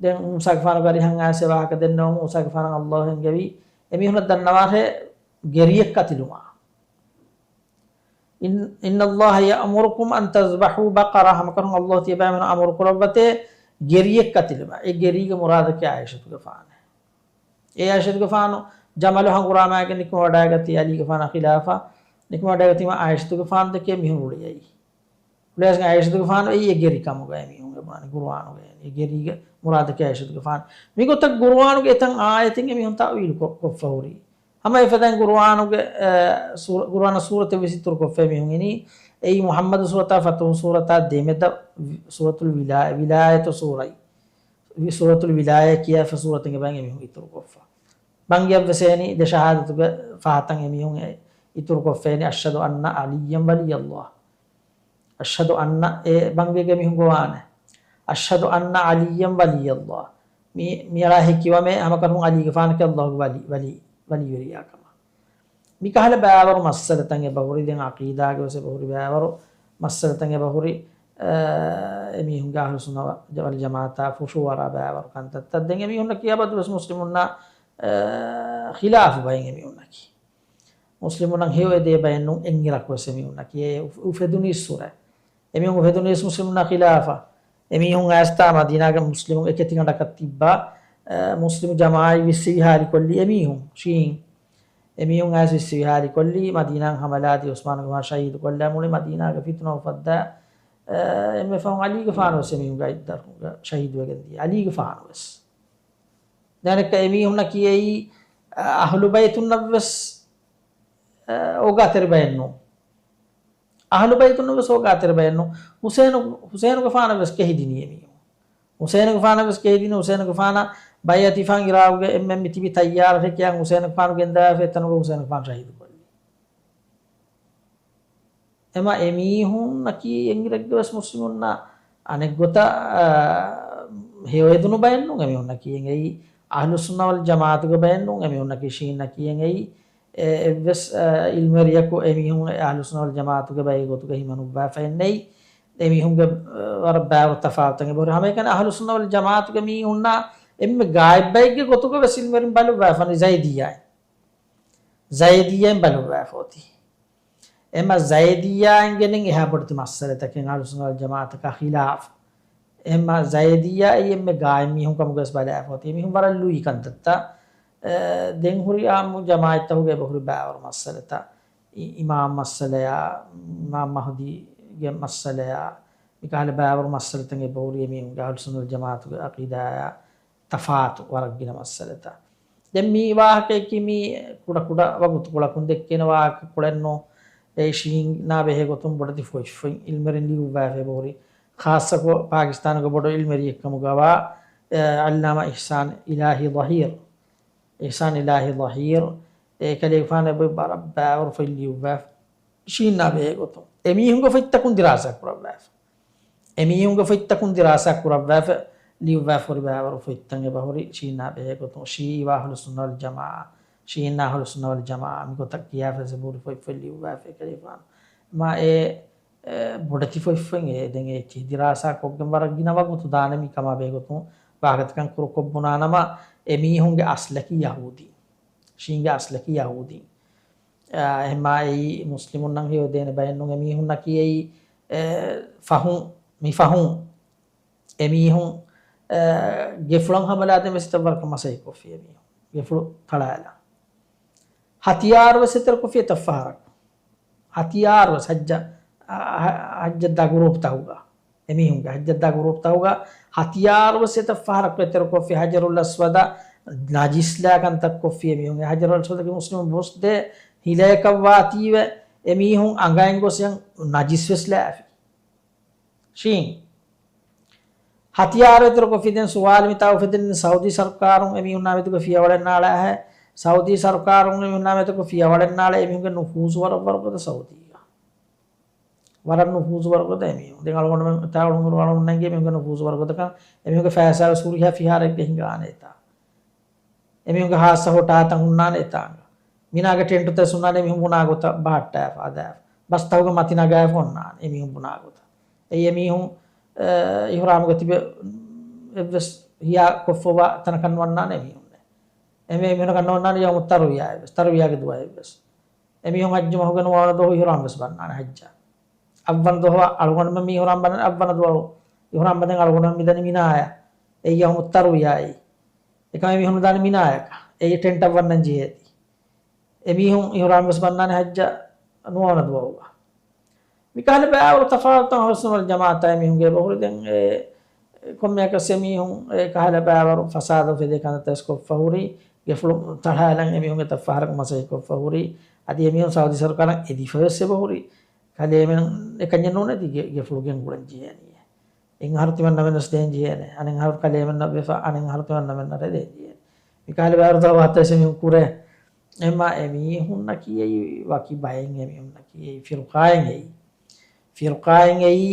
ދެން މޫސާގެފާނުގެ އަރިހަށް އައިސް ވާހަކަ ދެންނެވުމުން މޫސާގެފާނަށް ﷲ އެންގެވީ، އެމީހުނަށް ދަންނަވާށޭ ގެރިއެއް ކަތިލުމާ. إن، إن الله يأمركم أن تذبحوا بقرة، ހަމަކަށަވަރުން ﷲ ތިޔަބައިމީހުން އަމުރު ކުރައްވަތޭ ގެރިއެއް ކަތިލުމަށް. އެ ގެރީގެ މުރާދަކީ ޢާއިޝަތުގެފާނެ. އެ ޢާއިޝަތުގެފާނު ޖަމަލު ހަނގުރާމައިގެން ނިކުމެވަޑައިގަތީ ޢަލީގެފާނާ ޚިލާފަށް. ނިކުމެވަޑައިގަތީމަ ޢާއިޝަތުގެފާނު ދެކޭ މީހުން ރުޅިއައީ. ރުޅިއައިސް ޢާއިޝަތުގެފާނު އެއީ އެ ގެރިކަމުގައި މީހުން އެބުނާނީ ޤުރުއާނުގައި. އެ ގެރީގެ މުރާދަކީ ޢާއިޝަތުގެފާނު. މިގޮތަށް ޤުރުއާނުގެ އެތައް އާޔަތެއް އެމީހުން ތައުވީލު ކޮ-، ކޮށްފަ ހުރީ. ހަމަ އެފަދައިން ޤުރުއާނުގެ، އެ، ސޫރަ-، ޤުރުއާނަށް ސޫރަތެއް ވެސް އިތުރުކޮށްފަ މީހުން އިނީ. އެއީ މުޙައްމަދު ސޫރަތާ ފަތުޙު ސޫރަތާ ދެމެދަށް ސޫރަތުލް ވިލާ-، ވިލާޔަތު ސޫރަތް. ވި-، ސޫރަތުލް ވިލާޔާ ކިޔާފަ ސޫރަތެއްގެ ބައިން އެމީހުން އިތުރުކޮށްފަ. ބަންގިޔަށްވެސް އެހެނީ ދެ ޝަހާދަތުގެ ފަހަތަށް އެމީހުން އެ އިތުރުކޮށްފައިނީ، أشهد أن عليا ولي الله. أشهد أن، އެ ބަންގިގެ މީހުން ގޮވާނެ. أشهد أن عليا ولي الله. މި، މިއަޅާ ހެކިވަމޭ ހަމަކަށަވަރުން ޢަލީގެފާނަކީ ﷲގެ ވަލީ، ވަލީ، ވަލީވެރިޔާ ކަމަށް. މިކަހަލަ ބާވަރު މައްސަލަތައް އެބަހުރި، ދެން ޢަޤީދާގެ ވެސް އެބަހުރި ބާވަރު މައްސަލަތައް އެބަހުރި. އެމީހުންގެ އަހުލުސުންނަ ވަލްޖަމާޢަތާ ފުށުއަރާ ބައިވަރު ކަންތައްތައް. ދެން އެމީހުންނަކީ އަބަދުވެސް މުސްލިމުންނާ އަ، ޚިލާފު ބައެއް އެމީހުންނަކީ. މުސްލިމުންނަށް ހެޔޮއެދޭ ބައެއް ނޫން އެއްއިރަކުވެސް އެމީހުންނަކީ. އެ އު-، އުފެދުނީއްސުރެ. އެމީހުން އުފެދުނީސް މުސްލިމުންނާ ޚިލާފަށް. އެމީހުން އައިސްތާ މަދީނާގެ މުސްލިމުން އެކެތިގަނޑަކަށް ތިއްބާ، އަ، މުސްލިމު ޖަމާޢަތް ވިއްސިވިހާލިކޮށްލީ އެމީހުން. ޝީޢީން. އެމީހުން އައިސް ވިއްސިވިހާލިކޮށްލީ މަދީނާއަށް ހަމަލާދީ ޢުސްމާނުގެފާނު ޝަހީދުކޮށްލާ މުޅި މަދީނާގެ ފިތުނަ އުފައްދާ، އަ، އެންމެ ފަހުން ޢަލީގެފާނުވެސް އެމީހުންގެ އަތްދަށުން ޝަހީދުވެގެން ދިޔަ. ޢަލީގެފާނުވެސް. ދެން އަނެއްކާ އެމީހުންނަކީ އެއީ، އަ، އަހުލު ބައިތުންނަށްވެސް، އަ، އޯގާތެރި ބައެއް ނޫން. އަހުލު ބައިތުންނަށްވެސް އޯގާތެރި ބައެއް ނޫން. ޙުސައިނު، ޙުސައިނުގެފާނަށްވެސް ކެހިދިނީ އެމީހުން. ޙުސައިނުގެފާނަށްވެސް ކެހިދިނީ، ޙުސައިނުގެފާނަށް ބައިޢަތުވެފާން އިރާޤުގެ އެންމެން މިތިބި ތައްޔާރަށޭ ކިޔާ ޙުސައިނުގެފާނު ގެންދާފަ އެތަނުގަ ޙުސައިނުގެފާނު ޝަހީދުކޮށްލީ. އެމަ އެމީހުންނަކީ އެނގިރެއްގަވެސް މުސްލިމުންނަށް އަނެއްގޮތަށް، އާ، ހެޔޮއެދުނު ބައެއްނޫން އެމީހުންނަކީ އެނގެއީ. އަހްލުއްސުންނަ ވަލް ޖަމާޢަތުގެ ބައެއްނޫން އެމީހުންނަކީ ޝީޢީންނަކީ އެނގެއީ. އެ، އެއްވެސް، އާ، އިލްމުވެރިޔަކު އެމީހުން އެ އަހްލުއްސުންނަ ވަލް ޖަމާޢަތުގެ ބައެއް ގޮތުގަ ހިމަނުއްވާފައެއް ނެތް. އެމީހުންގެ، އާ، ވަރަށް ބާރު ތަފާތުތައް އެބަހުރި. ހަމައެކަނި އަހްލުއްސުންނަ ވަލް ޖަމާޢަތުގެ މީހުންނާ އެންމެ ގާތް ބައެއްގެ ގޮތުގަވެސް އިލްމުވެރިން ބަލުއްވާފަނީ ޒައިދިއްޔާއިން. ޒައިދިއްޔާއިން ބަލުއްވާފަ އޮތީ. އެމަ ޒައިދިއްޔާއިން ގެނެން އެހާ ބޮޑެތި މައްސަލަތަކެއް އަހްލުއްސުންނަ ވަލް ޖަމާޢަތަކާ ޚިލާފު. އެމަ ޒައިދިއްޔާ އެއީ އެންމެ ގާތް މީހުން ކަމުގަވެސް ބަލާފަ އޮތީ. އެމީހުން ވަރަށް ލުއި ކަންތައްތައް، އެ، ދެން ހުރި އާއްމު ޖަމާޢަތްތަކުގެ އެބަހުރި ބާވަރު މައްސަލަތައް، އި-، އިމާމް މައްސަލަޔާ، އިމާމް މަހްދީގެ މައްސަލަޔާ، މިކަހަލަ ބާވަރު މައްސަލަތައް އެބަހުރި އެމީހުންގެ އަހްލުއްސުންނަ ވަލް ޖަމާޢަތުގެ ޢަޤީދާޔާ ތަފާތު ވަރަށް ގިނަ މައްސަލަތައް. ދެން މި ވާހަކަޔަކީ މި ކުޑަ ކުޑަ ވަގުތުކޮޅަކުން ދެއްކޭނެ ވާހަކަކޮޅެއް ނޫން. އެ ޝީޢީންނާ ބެހޭ ގޮތުން ބޮޑެތި ފޮތްފޮތް އިލްމުވެރިން ލިޔުއްވާފަ އެބަހުރި. ޚާއްޞަކޮށް ޕާކިސްތާނުގެ ބޮޑު އިލްމުވެރިއެއްކަމުގަވާ، އެ، ޢައްލާމާ އިޙްސާން އިލާހީ ޟަހީރު. އިޙްސާން އިލާހީ ޟަހީރު، އެކަލޭގެފާނު އެބައޮތް ވަރަށް ބާވަރު ފޮތް ލިޔުއްވާފަ. ޝީޢީންނާ ބެހޭ ގޮތުން. އެމީހުންގެ ފޮތްތަކުން ދިރާސާ ކުރައްވާފަ. އެމީހުންގެ ފޮތްތަކުން ދިރާސާ ކުރައްވާފަ، ލިޔުއްވާފަ ހުރި ބާވަރު ފޮތްތައް އެބަހުރި ޝީޢީންނާ ބެހޭ ގޮތުން. ޝީޢީ އަހްލުއްސުންނަ ވަލް ޖަމާޢަ، ޝީޢީންނާ އަހްލުއްސުންނަ ވަލް ޖަމާޢަ މިގޮތަށް ކިޔާފަ އެބަހުރި ފޮތްފޮތް ލިޔުއްވާފަ އެކަލޭގެފާނު. މާ އެ، އެ، ބޮޑެތި ފޮތްފޮތް އެ ދެން އެ ދިރާސާ ކޮށްގެން ވަރަށް ގިނަ ވަގުތު ދާނެ މި ކަމާ ބެހޭ ގޮތުން ވާހަކަތަކަން ކުރުކޮށް ބުނާނަމަ އެމީހުންގެ އަސްލަކީ ޔަހޫދީން. ޝީޢީންގެ އަސްލަކީ ޔަހޫދީން. އާ، އެހެންމާ އެއީ މުސްލިމުންނަށް ހެޔޮ ދޭނެ ބައެއްނޫން. އެމީހުންނަކީ އެއީ، އެ، ފަހުން، މި ފަހުން އެމީހުން، އެ، ގެފުޅަށް ހަމަލާދޭން ވެސް އެތައް ވަރަކަށް މަސައްކަތްކޮށްފި އެމީހުން. ގެފުޅު ތަޅާލަން. ހަތިޔާރު ވެސް އެތެރެކޮށްފި އެތައް ފަހަރަކު. ހަތިޔާރު ވެސް ހައްޖަ، އަ، ހަ-، ހައްޖަށްދާ ގުރޫޕްތަކުގަ. އެމީހުންގެ ހައްޖަށްދާ ގުރޫޕްތަކުގަ ހަތިޔާރު ވެސް އެތައް ފަހަރަކު އެތެރެކޮށްފި ހަޖަރުލް އަސްވަދަށް ނަޖިސްލާ ކަންތައް ކޮށްފި އެމީހުން. އެ ހަޖަރުލް އަސްވަދަކީ މުސްލިމުން ބުސްދޭ ހިލައަކަށްވާތީވެ އެމީހުން އަނގައިން ގޮސް ނަޖިސް ވެސް ލާފި. ޝީޢީން. ހަތިޔާރު އެތެރެކޮށްފި ދެން ސުވާލު މިތާ އުފެދެނީ ސައުދީ ސަރުކާރުން އެމީހުންނާ މެދުގަ ފިޔަވަޅެއް ނާޅާހޭ؟ ސައުދީ ސަރުކާރުން އެމީހުންނާ މެދުގަ ފިޔަވަޅެއް ނާޅާ އެމީހުންގެ ނުފޫޒު ވަރަށް ވަރުގަދަ ސައުދީގަ. ވަރަށް ނުފޫޒު ވަރުގަދަ އެމީހުން. ދެން އަޅުގަނޑުމެން ތާ އަޅުގަނޑު އަޅުގަނޑުމެންނަށް އެނގޭ އެމީހުންގެ ނުފޫޒު ވަރުގަދަކަން. އެމީހުންގެ ފައިސާ ވެސް ހުރިހާ ފިހާރައެއްގަ ހިނގާނެ އެތާ. އެމީހުންގެ ހާއްސަ ހޮޓާތައް ހުންނާނެ އެތާނގަ. މިނާގެ ޓެންޓުތައް ހުންނާނެ އެމީހުން ބުނާ ގޮތަށް ބަހައްޓާފަ ހަދާފަ. ބަސްތަކުގެ މަތި ނަގާފަ އޮންނާނެ އެމީހުން ބުނާ ގޮތަށް. އެއީ އެމީހުން، އެ، އިޙްރާމުގަ ތިބެ އެއްވެސް ހިޔާ ކޮށްފަވާ ތަނަކަށް ނުވަންނާނެ އެމީހުންނެއް. އެމީ-، އެމީހުންނަކަށް ނުވަންނާނެ ޔައުމު ތަރުވިޔާ އެއްވެސް. ތަރުވިޔާގެ ދުވަހެއްވެސް. އެމީހުން ހައްޖު މަހުގެ ނުވަވަނަ ދުވަހު އިޙްރާމް ވެސް ބަންނާނެ ހައްޖަށް. އަށްވަނަ ދުވަހު އަޅުގަނޑުމެން މި އިޙްރާމް ބަންނަނީ އަށްވަނަ ދުވަހު. އިޙްރާމް ބަންދެން އަޅުގަނޑުމެން މިދަނީ މިނާޔަށް. އެއީ ޔައުމު ތަރުވިޔާއީ. އެކަމަށް މީހުން ދާނެ މިނާޔަކަށް. އެއީ ޓެންޓަށް ވަންނަން ޖެހޭތީ. އެމީހުން އިޙްރާމް ވެސް ބަންނާނެ ހައްޖަށް ނުވަވަނަ ދުވަހުގަ. މިކަހަލަ ބާވަރު ތަފާތު އަހްލުއްސުންނަ ވަލް ޖަމާޢަތާ އެމީހުންގެ އެބަހުރި. ދެން އެ ކޮންމެއަކަސް އެމީހުން އެ ކަހަލަ ބާވަރު ފަސާދަ އުފެދޭ ކަންތައްތައް ވެސް ކޮށްފަ ހުރި، ގެފުޅު ތަޅާލަން އެމީހުން އެތައް ފަހަރަކު މަސައްކަތް ކޮށްފަ ހުރި. އަދި އެމީހުން ސައުދީ ސަރުކާރަށް އެދިފަ ވެސް އެބަހުރި. ކަލޭމެން އެކަންޏެއް ނޫނޭ ތި ގެ-، ގެފުޅު ގެންގުޅެން ޖެހޭނީ. އެއްއަހަރު ތިމަންނަމެންނަށް ދޭން ޖެހޭނެ. އަނެއްއަހަރު ކަލޭމެންނަށް ވެފަ، އަނެއްއަހަރު ތިމަންނަމެންނަށް ދޭން ޖެހޭނެ. މިކަހަލަ ބާވަރު ތަފާތު ވެސް އެމީހުން ކުރޭ. އެމަ އެމީހުންނަކީ އެއީ ވަކި ބައެއް، އެމީހުންނަކީ އެއީ ފިރުޤާއެއް އެއީ. ފިރުޤާއެއް އެއީ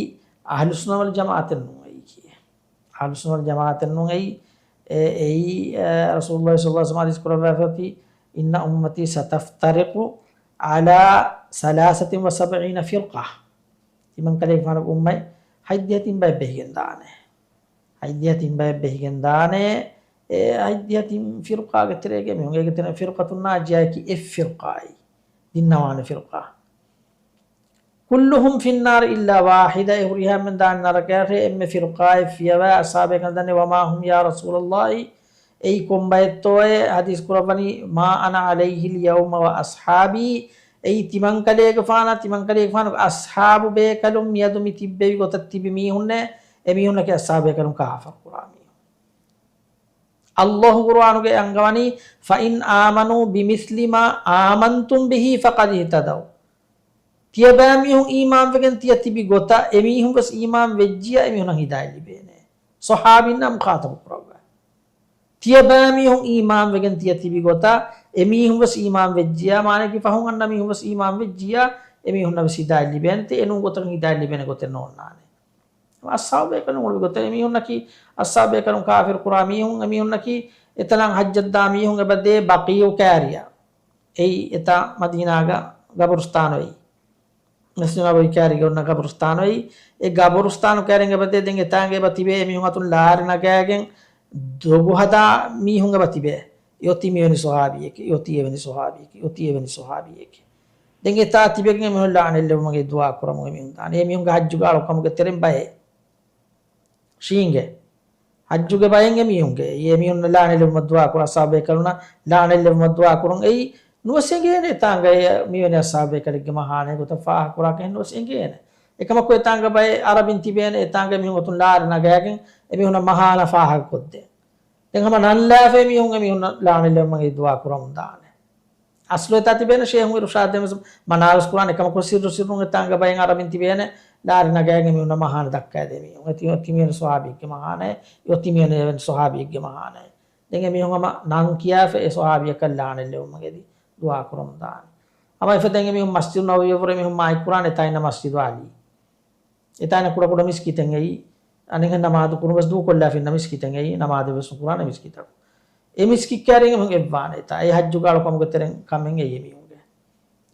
އަހްލުއްސުންނަ ވަލް ޖަމާޢަތެއް ނޫން އެއީކީ. އަހްލުއްސުންނަ ވަލް ޖަމާޢަތެއް ނޫން އެއީ. އެ-، އެއީ، އެ، ރަސޫލުﷲ ޞައްލަﷲ ޢަލައިހި ވަސައްލަމަ ޙަދީޘް ކުރައްވާފަ އޮތީ، إن أمتي ستفترق على ثلاثة وسبعين فرقة. ތިމަން ކަލޭގެފާނުގެ އުއްމަތް ހަތްދިހަ ތިން ބައެއް ބެހިގެން ދާނެ. ހަތްދިހަ ތިން ބައެއް ބެހިގެން ދާނެ. އެ ހަތްދިހަ ތިން ފިރުޤާގެ ތެރޭގަ މީހުން އޭގެ ތެރެ ފިރުޤަތުން ނާޖިޔާއަކީ އެއް ފިރުޤާއެއް. ދިންނަވާނެ ފިރުޤާ. كلهم في النار إلا واحدة، އެ ހުރިހާ މެން ދާނެ ނަރަކަޔަށޭ އެންމެ ފިރުޤާއެއް ފިޔަވާ. އަޞްޙާބޭކަލުން ދަންނަވަނީ، وما هم يا رسول الله، އެއީ ކޮން ބައެއްތޯއޭ؟ ޙަދީޘް ކުރައްވަނީ، ما أنا عليه اليوم وأصحابي، އެއީ ތިމަންކަލޭގެފާނާ، ތިމަންކަލޭގެފާނުގެ އަޞްޙާބު ބޭކަލުން މިއަދު މި ތިއްބެވި ގޮތަށް ތިބި މީހުންނޭ، އެމީހުންނަކީ އަޞްޙާބޭކަލުން ކާފަރު ކުރާ މީހުން. ﷲ ޤުރުއާނުގައި އަންގަވަނީ، فإن آمنوا بمثل ما آمنتم به فقد اهتدوا. ތިޔަބައިމީހުން އީމާންވެގެން ތިޔަ ތިބި ގޮތަށް އެމީހުން ވެސް އީމާން ވެއްޖިއްޔާ އެމީހުންނަށް ހިދާޔަތް ލިބޭނެ. ޞަޙާބީންނާ މުޚާޠަބު ކުރައްވާ. ތިޔަބައިމީހުން އީމާންވެގެން ތިޔަ ތިބި ގޮތަށް އެމީހުން ވެސް އީމާން ވެއްޖިއްޔާ، މާނައަކީ ފަހުން އަންނަ މީހުން ވެސް އީމާން ވެއްޖިއްޔާ އެމީހުންނަށް ވެސް ހިދާޔަތް ލިބޭނެ. ތި އެނޫން ގޮތަކަށް ހިދާޔަތް ލިބޭނެ ގޮތެއް ނޯންނާނެ. އަޞްޙާބޭކަލުން އުޅުއްވި ގޮތަށް އެމީހުންނަކީ، އަޞްޙާބޭކަލުން ކާފިރު ކުރާ މީހުން، އެމީހުންނަކީ އެތަނަށް ޙައްޖަށް ދާ މީހުން އެބަ ދޭ ބަޤީޢު ކާރިއަށް. އެއީ އެތާ މަދީނާގަ ގަބުރުސްތާނު އެއީ. މަސްޖިދު ނަބަވީ ކާރިގަ އޮންނަ ގަބުރުސްތާނު އެއީ. އެ ގަބުރުސްތާނު ކާރިން އެބަ ދޭ ދެން އެތާނގަ އެބަ ތިބޭ އެމީހުން އަތުން ލާރި ނަގާގެން ދޮގު ހަދާ މީހުން އެބަ ތިބޭ. އެ އޮތީ މިވެނި ޞަޙާބީއެކޭ، އެ އޮތީ އެވެނި ޞަޙާބީއެކޭ، އެ އޮތީ އެވެނި ޞަޙާބީއެކޭ. ދެން އެތާ ތިބެގެން އެމީހުން ލަޢުނަތް ލެއްވުމުގެ ދުޢާ ކުރަމުން އެމީހުން ދާނެ. އެމީހުންގެ ޙައްޖުގެ އަޅުކަމުގެ ތެރެއިން ބައެއް. ޝީންގެ. ޙައްޖުގެ ބައެއް އެމީހުންގެ. އެމީހުން ލަޢުނަތް ލެއްވުމަށް ދުޢާ ކުރާ، އަޞްޙާބޭކަލުންނަށް ލަޢުނަތް ލެއްވުމަށް ދުޢާ ކުރުން އެއީ ނުވެސް އެނގޭނެ އެތާނގަ މިވެނި އަޞްޙާބޭކަލެއްގެ މަހާނަ ގޮތަށް ފާހަގަ ކުރާކަށް ނުވެސް އެނގޭނެ. އެކަމަކު އެތާނގަ ބައެއް ޢަރަބިން ތިބޭނެ އެތާނގަ އެމީހުން އަތުން ލާރި ނަގާގެން އެމީހުންނަށް މަހާނަ ފާހަގަ ކޮށްދޭ. ދެން ހަމަ ނަން ލާފައި މީހުން އެމީހުންނަށް ލަޢުނަތް ލެއްވުމަށް ދުޢާ ކުރަމުން ދާނެ. އަސްލު އެތާ ތިބޭނެ ޝޭޚުން އިރުޝާދު ދެމެސް މަނާވެސް ކުރާނެ ކަމަކު ސިއްރު ސިއްރުން އެތާނގަ ބައެއް ޢަރަބިން ތިބޭނެ ލާރި ނަގާގެން އެމީހުންނަށް މަހާނަ ދައްކާދޭ މީހުން. އެ ތި-، ތިމީހުން ޞަޙާބީއެއްގެ މަހާނައެއް، އެ ތިމީހުން އެވެނި ޞަޙާބީއެއްގެ މަހާނައެއް. ދެން އެމީހުން ހަމަ ނަން ކިޔާފަ އެ ޞަޙާބީއަކަށް ލާނަތް ލެއްވުމަށް އެދި ދުޢާ ކުރަމުން ދާނެ. ހަމަ އެފަދައިން އެމީހުން މަސްޖިދު ނަބަވީއަށްވުރެ އެމީހުން މާތް ކުރާނެ އެތާ އިންނަ މަސްޖިދު ޢަލީ. އެތާނަ ކުޑަކުޑަ މިސްކިތެއް އެއީ. އަނެއްހެން ނަމާދު ކުރުން ވެސް ދޫކޮށްލާފަ އިންނަ މިސްކިތެއް އެއީ. ނަމާދެއް ވެސް ނުކުރާނެ މިސްކިތަކު. އެ މިސްކިތް ކައިރިން އެމީހުން އެއްވާނެ އެތާ. އެ ޙައްޖުގެ އަޅުކަމުގެ ތެރެއިން ކަމެއް އެއީ އެމީހުންގެ.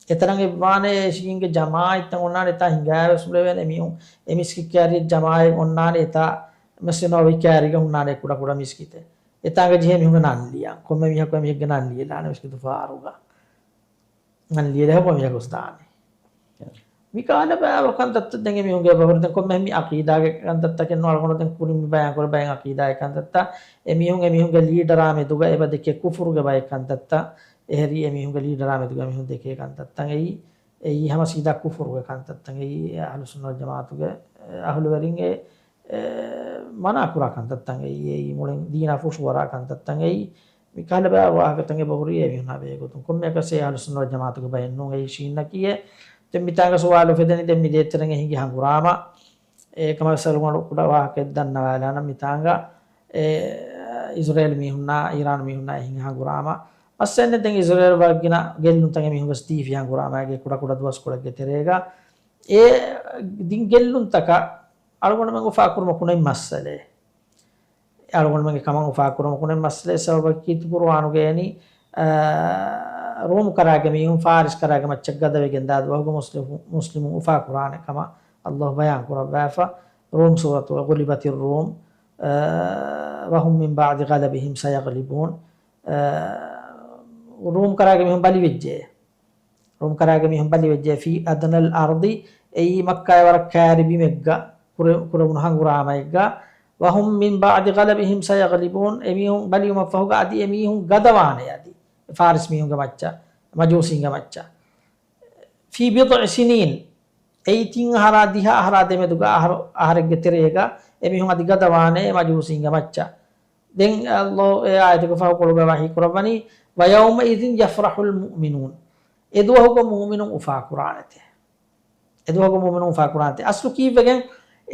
އެތަނަށް އެއްވާނެ އެ ޝީންގެ ޖަމާޢަތްތައް އޮންނާނެ އެތާ ހިނގާ ވެސް އުޅެވޭނެ އެމީހުން. އެ މިސްކިތް ކައިރި ޖަމާޢަތް އޮންނާނެ އެތާ މަސްޖިދު ނަބަވީ ކައިރީގަ ހުންނާނެ ކުޑަކުޑަ މިސްކިތެއް. އެތާނގަ ޖެހޭ މީހުންގެ ނަން ލިޔަން. ކޮންމެ މީހަކު އެމީހެއްގެ ނަން ލިޔެލާނެ މިސްކިތު ފާރުގަ. ނަން ލިޔެލެ ހަބަ މީހަކު ވެސް ދާނެ. މި ކަހަލަ ބައިވަރު ކަންތައްތައް ދެން އެމީހުންގެ ބަހުރި ދެން ކޮންމެ މި ޢަޤީދާގެ ކަންތައްތަކެއް ނު އަޅުގަނޑު ދެން ކުރިން މި ބަޔާން ކުރި ބައެއް ޢަޤީދާގެ ކަންތައްތައް އެމީހުން އެމީހުންގެ ލީޑަރާ މެދުގަ އެބަ ދެކޭ ކުފުރުގެ ބައެއް ކަންތައްތައް އެހެރީ އެމީހުންގެ ލީޑަރާ މެދުގަ އެމީހުން ދެކޭ ކަންތައްތައް އެއީ، އެއީ ހަމަ ސީދާ ކުފުރުގެ ކަންތައްތައް އެއީ އަހްލު ސުންނަ ވަލް ޖަމާޢަތުގެ އަހްލުވެރިން އެ އެ، މަނާ ކުރާ ކަންތައްތައް އެއީ، އެއީ މުޅިން ދީނާ ފުށުއަރާ ކަންތައްތައް އެއީ، މި ކަހަލަ ބައި ވާހަކަތައް އެބަ ހުރީ އެމީހުނާ ބެހޭ ގޮތުން. ކޮންމެއަކަސް އެ އަހްލު ސުންނަ ވަލް ޖަމާޢަތުގެ ބައެއް ނޫން އެއީ ޝީންއަކީ އެ. ދެން މިތާނގަ ސުވާލު އުފެދެނީ ދެން މި ދޭތެރެން އެ ހިނގި ހަނގުރާމަ. އެ ކަމަށް ސަލުމަޑު ކުޑަ ވާހަކައެއް ދަންނަވާލާނަން މިތާނގަ. އެ، އިޒްރޭލް މީހުންނާ އީރާން މީހުންނާ އެ ހިނގި ހަނގުރާމަ. މައްސަލައެއް ދެން އިޒްރޭލް ވަރަށް ގިނަ ގެއްލުންތައް އެމީހުން ވެސް ދީފި ހަނގުރާމައިގެ ކުޑަ ކުޑަ ދުވަސްކޮޅެއްގެ ތެރޭގަ. އެ ދިން ގެއްލުންތަކަށް އަޅުގަނޑުމެން އުފާކުރުމަކު ނެތް މައްސަލައެއް. އަޅުގަނޑުމެންގެ ކަމަށް އުފާކުރުމަކު ނެތް މައްސަލައެއް. ސަބަބަކީ ކީރިތި ޤުރުއާނުގައި އެނީ، އާ، ރޫމް ކަރާގެ މީހުން ފާރިސް ކަރާގެ މައްޗަށް ގަދަވެގެން ދާ ދުވަހުގަ މުސްލިމު-، މުސްލިމުން އުފާކުރާނެ ކަމަށް ﷲ ބަޔާން ކުރައްވާފަ. ރޫމް ސޫރަތުގަ، غُلِبَتِ الرُّومُ، އާ، وَهُمْ مِنْ بَعْدِ غَلَبِهِمْ سَيَغْلِبُونَ. އާ، ރޫމް ކަރާގެ މީހުން ބަލިވެއްޖެ. ރޫމް ކަރާގެ މީހުން ބަލިވެއްޖެ. فِي أَدْنَى الْأَرْضِ، އެއީ މައްކާއާ ވަރަށް ކައިރި ބިމެއްގަ، ކުރެ-، ކުރެވުނު ހަނގުރާމައެއްގަ. وَهُمْ مِنْ بَعْدِ غَلَبِهِمْ سَيَغْلِبُونَ، އެމީހުން ބަލިވުމަށްފަހުގަ އަދި އެމީހުން ގަދަވާނެ އަދި. ފާރިސް މީހުންގެ މައްޗަށް، މަޖޫސީންގެ މައްޗަށް. فِي بِضْعِ سِنِينَ، އެއީ ތިން އަހަރާ ދިހަ އަހަރާ ދެމެދުގަ އަހަރު، އަހަރެއްގެ ތެރޭގަ އެމީހުން އަދި ގަދަވާނެ މަޖޫސީންގެ މައްޗަށް. ދެން ﷲ އެ އާޔަތުގެ ފަހުކޮޅުގަ ވަޙީ ކުރައްވަނީ، وَيَوْمَئِذٍ يَفْرَحُ الْمُؤْمِنُونَ. އެދުވަހުގަ މުއުމިނުން އުފާކުރާނެތެ. އެދުވަހުގަ މުއުމިނުން އުފާކުރާނެތެ. އަސްލު ކީއްވެގެން؟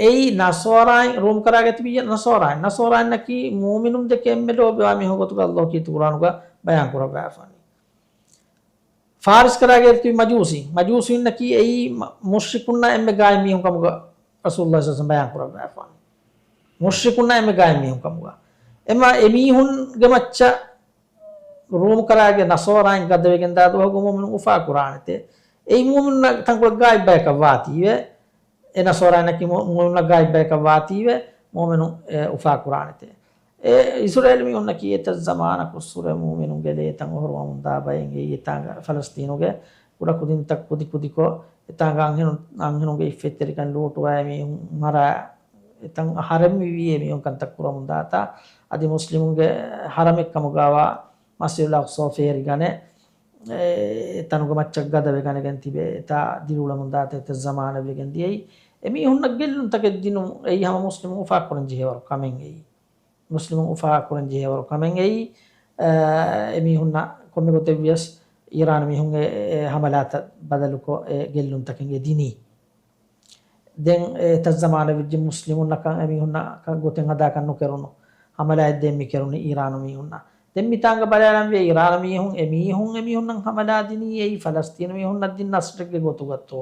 އެއީ ނަޞާރާއިން، ރޫމް ކަރާގަ ތިބި ނަޞާރާއިން. ނަޞާރާއިންނަކީ މުއުމިނުން ދެކެ އެންމެ ލޯބިވާ މީހުން ގޮތުގަ ﷲ ކީރިތި ޤުރުއާނުގަ ބަޔާން ކުރައްވާފަނީ. ފާރިސް ކަރާގައި ތިބި މަޖޫސީން. މަޖޫސީންނަކީ އެއީ މަ-، މުޝްރިކުންނާ އެންމެ ގާތް މީހުން ކަމުގަ ރަސޫލުﷲ ޞައްލަﷲ ޢަލައިހި ވަސައްލަމަ ބަޔާން ކުރައްވާފާނެ. މުޝްރިކުންނާ އެންމެ ގާތް މީހުން ކަމުގަ. އެމަ އެމީހުންގެ މައްޗަށް ރޫމް ކަރާގެ ނަޞާރާއިން ގަދަވެގެން ދާ ދުވަހުގަ މުއުމިނުން އުފާ ކުރާނެތެ. އެއީ މުއުމިނުންނަށް ތަންކޮޅެއް ގާތް ބަޔަކަށް ވާތީވެ. އެ ނަޞާރާއިންނަކީ މު-، މުއުމިނުންނަށް ގާތް ބަޔަކަށް ވާތީވެ، މުއުމިނުން އެ އުފާ ކުރާނެތޭ. އެ އިސްރާއީލް މީހުންނަކީ އެތައް ޒަމާނަކު އުސްސުރެ މުއުމިނުންގެ ލޭތައް އޮހޮރުވަމުންދާ ބައެއް އެއީ އެތާނގަ ފަލަސްތީނުގެ ކުޑަ ކުދިންތައް ކުދި ކުދިކޮށް، އެތާނގަ އަންހެނުން، އަންހެނުންގެ އިއްފަތްތެރިކަން ލޫޓުވާ އެމީހުން މަރާ، އެތަން ހަރަމް މިވީ އެމީހުން ކަންތައް ކުރަމުންދާތާ، އަދި މުސްލިމުންގެ ހަރަމެއްކަމުގައިވާ މަސްޖިދުލް އަޤްޞާ ފޭރިގަނެ، އެ، އެތަނުގެ މައްޗަށް ގަދަވެގަނެގެން ތިބެ، އެތާ ދިރިއުޅެމުންދާތާ އެތައް ޒަމާނެއް ވެގެން ދިޔައީ. އެމީހުންނަށް ގެއްލުންތަކެއް ދިނުން އެއީ ހަމަ މުސްލިމުން އުފާކުރަން ޖެހޭވަރު ކަމެއް އެއީ. މުސްލިމުން އުފާކުރަން ޖެހޭވަރު ކަމެއް އެއީ، އެ، އެމީހުންނަށް ކޮންމެ ގޮތެއްވިޔަސް އީރާނު މީހުން އެ، އެ ހަމަލާތައް ބަދަލުކޮށް އެ ގެއްލުންތަކެއް އެ ދިނީ. ދެން އެތައް ޒަމާނެއް ވެއްޖެ މުސްލިމުންނަކަށް އެމީހުންނަކަށް ގޮތެއް ހަދާކަށް ނުކެރުނު، ހަމަލާއެއް ދޭން މި ކެރުނީ އީރާނު މީހުންނަށް. ދެން މިތާނގަ ބަލާލަންވޭ އީރާނު މީހުން އެމީހުން އެމީހުންނަށް ހަމަލާ ދިނީ އެއީ ފަލަސްތީނު މީހުންނަށް ދިން ނަޞްރެއްގެ ގޮތުގަތޯ؟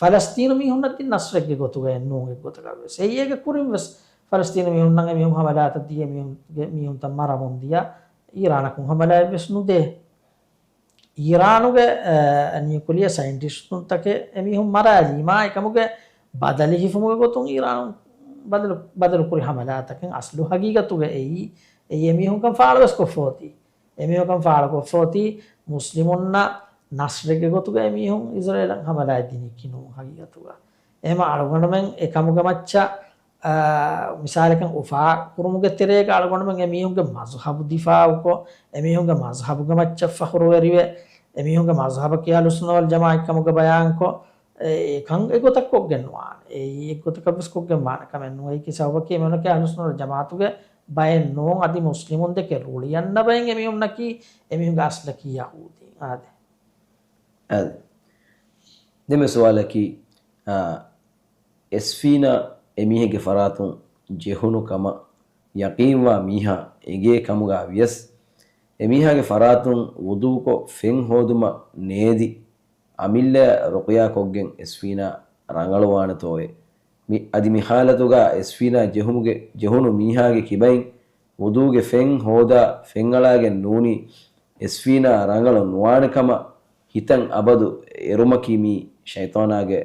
ފަލަސްތީނު މީހުންނަށް ދިން ނަޞްރެއްގެ ގޮތުގައެއް ނޫން އެއްގޮތަކަށް ވެސް. އެއީ އޭގެ ކުރިން ވެސް ފަލަސްތީނު މީހުންނަށް އެމީހުން ހަމަލާތައް ދިޔަ އެމީހުންގެ މީހުންތައް މަރަމުން ދިޔަ އީރާނަކުން ހަމަލާއެއް ވެސް ނުދޭ. އީރާނުގެ، އަ، ނިއުކްލިއާ ސައިންޓިސްޓުންތަކެއް އެމީހުން މަރާލީމާ އެކަމުގެ ބަދަލު ހިފުމުގެ ގޮތުން އީރާނު ބަދަލު، ބަދަލު ކުރި ހަމަލާތަކެއް އަސްލު ހަގީގަތުގަ އެއީ، އެއީ އެމީހުންކަން ފާޅުވެސް ކޮށްފަ އޮތީ. އެމީހުންކަން ފާޅުކޮށްފަ އޮތީ މުސްލިމުންނަށް ނަޞްރެއްގެ ގޮތުގަ އެމީހުން އިޒްރޭލަށް ހަމަލާއެއް ދިނީކީ ނޫން ހަގީގަތުގަ. އެހެމަ އަޅުގަނޑުމެން އެކަމުގެ މައްޗަށް އާ، މިސާލަކަށް އުފާ ކުރުމުގެ ތެރޭގަ އަޅުގަނޑުމެން އެމީހުންގެ މަޒުހަބު ދިފާއުކޮށް، އެމީހުންގެ މަޒުހަބުގެ މައްޗަށް ފަޚުރުވެރިވެ، އެމީހުންގެ މަޒުހަބަކީ އަހްލުއްސުންނަ ވަލްޖަމާޢަތް ކަމުގަ ބަޔާންކޮށް، އެ، އެކަން އެގޮތަށް ކޮށްގެން ނުވާނެ. އެއީ އެއްގޮތަކަށް ވެސް ކޮށްގެން ވާނެ ކަމެއް ނޫން. އެއީކީ ސަބަބަކީ އެމީހުންނަކީ އަހްލުއްސުންނަ ވަލްޖަމާޢަތުގެ ބައެއް ނޫން. އަދި މުސްލިމުންދެކެ ރުޅިއަންނަ ބައެއް އެމީހުންނަކީ އެމީހުންގެ އަސްލަކީ ޔަހޫދީން. އާދެ. އާދެ. ދެންމެ ސުވާލަކީ، އާ، އެސްފީނާ އެމީހެއްގެ ފަރާތުން ޖެހުނު ކަމަށް ޔަޤީންވާ މީހާ އެނގޭ ކަމުގަ ވިޔަސް، އެމީހާގެ ފަރާތުން ވުޟޫކޮށް ފެން ހޯދުމަށް ނޭދި، އަމިއްލައަށް ރުޤްޔާ ކޮށްގެން އެސްފީނާ ރަނގަޅުވާނެތޯއޭ؟ މި، އަދި މި ޙާލަތުގަ އެސްފީނާ ޖެހުމުގެ، ޖެހުނު މީހާގެ ކިބައިން ވުޟޫގެ ފެން ހޯދާ ފެންއަޅާގެން ނޫނީ އެސްފީނާ ރަނގަޅު ނުވާނެ ކަމަށް ހިތަށް އަބަދު އެރުމަކީ މީ ޝައިޠާނާގެ،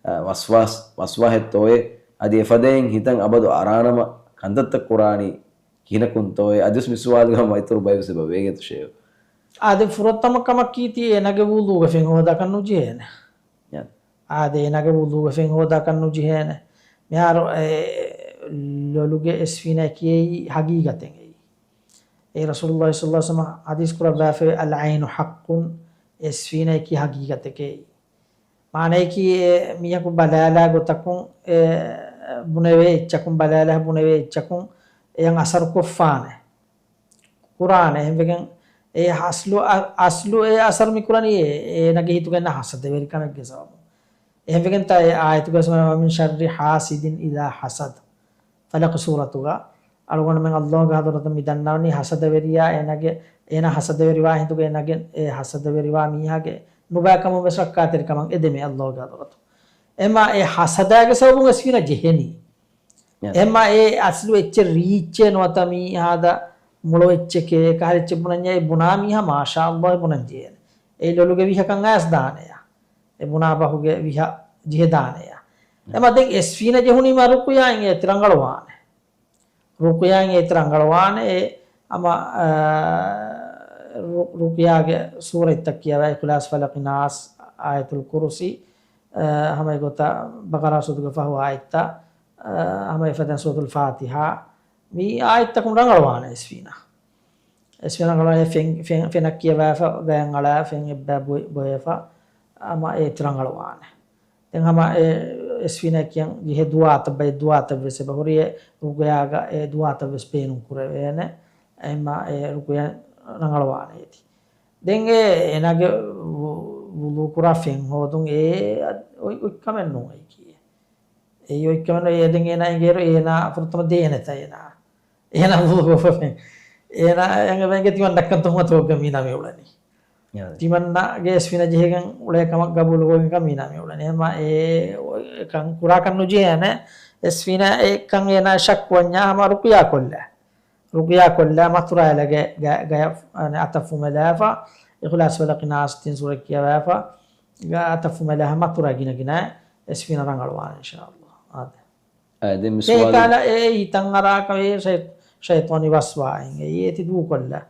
އަ، ވަސްވާސް، ވަސްވާހެއްތޯއޭ؟ އަދި އެފަދައިން ހިތަށް އަބަދު އަރާނަމަ ކަންތައްތައް ކުރާނީ ކިހިނަކުންތޯއޭ؟ އަދިވެސް މި ސުވާލުގަ ހަމަ އިތުރު ބައެއްވެސް އެބަ ވޭގެތޯ ޝޭޚް. އާދެ، ފުރަތަމަ ކަމަކީ ތީ އޭނާގެ ވުޟޫގެ ފެން ހޯދާކަށް ނުޖެހޭނެ. އާދެ، އޭނާގެ ވުޟޫގެ ފެން ހޯދާކަށް ނުޖެހޭނެ. މިހާރު އެ ލޮލުގެ އެސްފީނާ ކިޔައީ ހަގީގަތެއް އެއީ. އެ ރަސޫލުﷲ ޞައްލަﷲ ޢަލައިހި ވަސައްލަމަ ޙަދީޘް ކުރައްވާފައި، އަލްޢައިނު ޙައްޤުން، އެސްފީނާއަކީ ހަގީގަތެކޭ. މާނައަކީ އެ މީހަކު ބަލާލާ ގޮތަކުން، އެ ބުނެވޭ އެއްޗަކުން، ބަލާލާ ބުނެވޭ އެއްޗަކުން އެޔަށް އަސަރު ކޮށްފާނެ. ކުރާނެ. އެހެންވެގެން އެ އަސްލު، އަ-، އަސްލު އެ އަސަރު މި ކުރަނީ އެ، އޭނަގެ ހިތުގަ އިންނަ ހަސަދަވެރިކަމެއްގެ ސަބަބުން. އެހެންވެގެންތާ އެ އާޔަތުގަ ވަމިން ޝައްރި ޙާސިދިން އިޛާ ޙަސަދަ. ފަލަޤް ސޫރަތުގަ އަޅުގަނޑުމެން ﷲ ގެ ޙަޟްރަތުން މި ދަންނަވަނީ ހަސަދަވެރިޔާ އޭނަގެ، އޭނާ ހަސަދަވެރިވާ ހިނދުގަ އޭނަގެ އެ ހަސަދަވެރިވާ މީހާގެ ނުބައިކަމުން ވެސް ރައްކާތެރިކަމަށް އެދެމޭ ﷲ ގެ ޙަޟްރަތުން. އެމާ އެ ހަސަދާގެ ސަބަބުން އެސްފީނާ ޖެހެނީ. އެހެންމާ އެ އަސްލު އެއްޗެއް ރީއްޗެއް ނުވަތަ މީ ހާދަ މުޅޮ އެއްޗެކޭ ކަހަލަ އެއްޗެއް ބުނަންޏާ އެ ބުނާ މީހާ މާޝާﷲ އެ ބުނަން ޖެހޭނެ. އެ ލޮލުގެ ވިހަކަށް އައިސް ދާނެޔާ. އެ ބުނާ ބަހުގެ ވިހަ ޖެހިދާނެޔާ. އެމަ ދެން އެސްފީނާ ޖެހުނީމާ ރުޤްޔާއިން އޭތި ރަނގަޅުވާނެ. ރުޤްޔާއިން އޭތި ރަނގަޅުވާނެ. އެ ހަމަ، އާ، ރު-، ރުޤްޔާގެ ސޫރަތްތައް ކިޔަވާ، އިޚްލާޞް، ފަލަޤި، ނާސް، އާޔަތުލް ކުރުސީ، އާ، ހަމަ އެގޮތަށް ބަޤަރާ ސޫރަތުގެ ފަހު އާޔަތްތައް، އާ، ހަމަ އެފަދައިން ސޫރަތުލް ފާތިޙާ، މި އާޔަތްތަކުން ރަނގަޅުވާނެ އެސްފީނާ. އެސްފީނާ ރަނގަޅުވާނެ ފެން، ފެން، ފެނަށް ކިޔަވާފަ، ގަޔަށް އަޅާ ފެން އެއްބައި ބޮ-، ބޮއެފަ، ހަމަ އޭތި ރަނގަޅުވާނެ. ދެން ހަމަ އެ އެސްފީނާ ކިޔަން ޖެހޭ ދުޢާތައް ބައެއް ދުޢާތައް ވެސް އެބަ ހުރި އެ ރުޤްޔާގަ އެ ދުޢާތައް ވެސް ބޭނުން ކުރެވޭނެ. އެހެންމާ އެ ރުޤްޔާ ރަނގަޅުވާނެ އޭތި. ދެން އެ އޭނާގެ ވު-، ވުޟޫ ކުރާ ފެން ހޯދުން އެ އަ-، އޮތް، އޮތް ކަމެއް ނޫން އެއީކީ. އެއީ އޮތް ކަމެއް ނޫން. އެ ދެން އޭނާ އެނގޭއިރު އޭނާ ފުރަތަމަ ދޭނެތަ އޭނާ. އޭނާ ވުޟޫ ކޮށްފަ ފެން. އޭނާ އެނގޭ ތިމަން ނައްކަން ތުހުމަތު ކޮށްގެން މީނާ މި އުޅެނީ. ތިމަންނަގެ އެސްފީނާ ޖެހިގެން އުޅޭ ކަމަށް ގަބޫލު ކޮށްގެން މީނާ މި އުޅެނީ. އެހެންމާ އެ ކަން ކުރާކަށް ނުޖެހޭނެ. އެސްފީނާ އެ ކަން އޭނާ ޝައްކު ވަންޏާ ހަމަ ރުޤްޔާ ކޮށްލާ. ރުޤްޔާ ކޮށްލާ މަތުރާ އެލަގެ ގަ-، ގަޔަށް އަތަށް ފުމެލާފަ، އިޚްލާޞް، ފަލަޤި، ނާސް ތިން ސޫރަ ކިޔަވާފަ، ގަ-، އަތަށް ފުމެލާ މަތުރާ ގިނަ ގިނަ އެސްފީނަށް ރަނގަޅުވާނެ އިންޝާﷲ. އާދެ. އާދެ، މި ސުވާލު. އެކާލަ އެ ހިތަށް އަރާކަށް އެ ޝައި-، ޝައިޠާނީ ވަސްވާއިން އެ އޭތި ދޫކޮށްލަ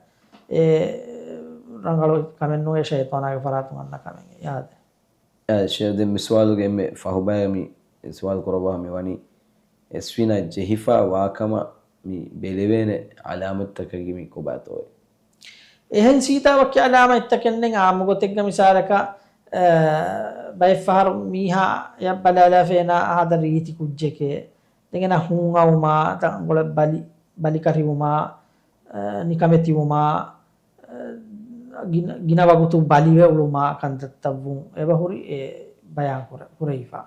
އެ ރަނގަޅު ކަމެއް ނޫން، އެ ޝައިޠާނާގެ ފަރާތުން އަންނަ ކަމެއް އެ. އާދެ. އާ، ޝޭޚް، ދެން މި ސުވާލުގެ އެންމެ ފަހުބަޔަށް މި ސުވާލު ކުރައްވާ މި ވަނީ، އެސްފީނާ ޖެހިފާ ވާކަމަށް މި ބެލެވޭނެ އަލާމަތްތަކަކީ މި ކޮބާތޯއޭ؟ އެހެން ސީދާ ވަކި އަލާމަތްތަކެއް ނެތް. އާއްމު ގޮތެއްގަ މިސާލަކަށް، އަ، ބައެއްފަހަރު މީހާޔަށް ބަލާލާފަ އޭނާ ހާދަ ރީތި ކުއްޖެކޭ. ދެން އޭނާ ހޫނ އައުމާ، ތަންކޮޅެއް ބަލި، ބަލިކަށިވުމާ، އަ، ނިކަމެތިވުމާ، އަ، ގިނަ، ގިނަ ވަގުތު ބަލިވެ އުޅުމާ ކަންތައްތައްވުން އެބަހުރި އެ ބަޔާން ކުރެ-، ކުރެވިފަ.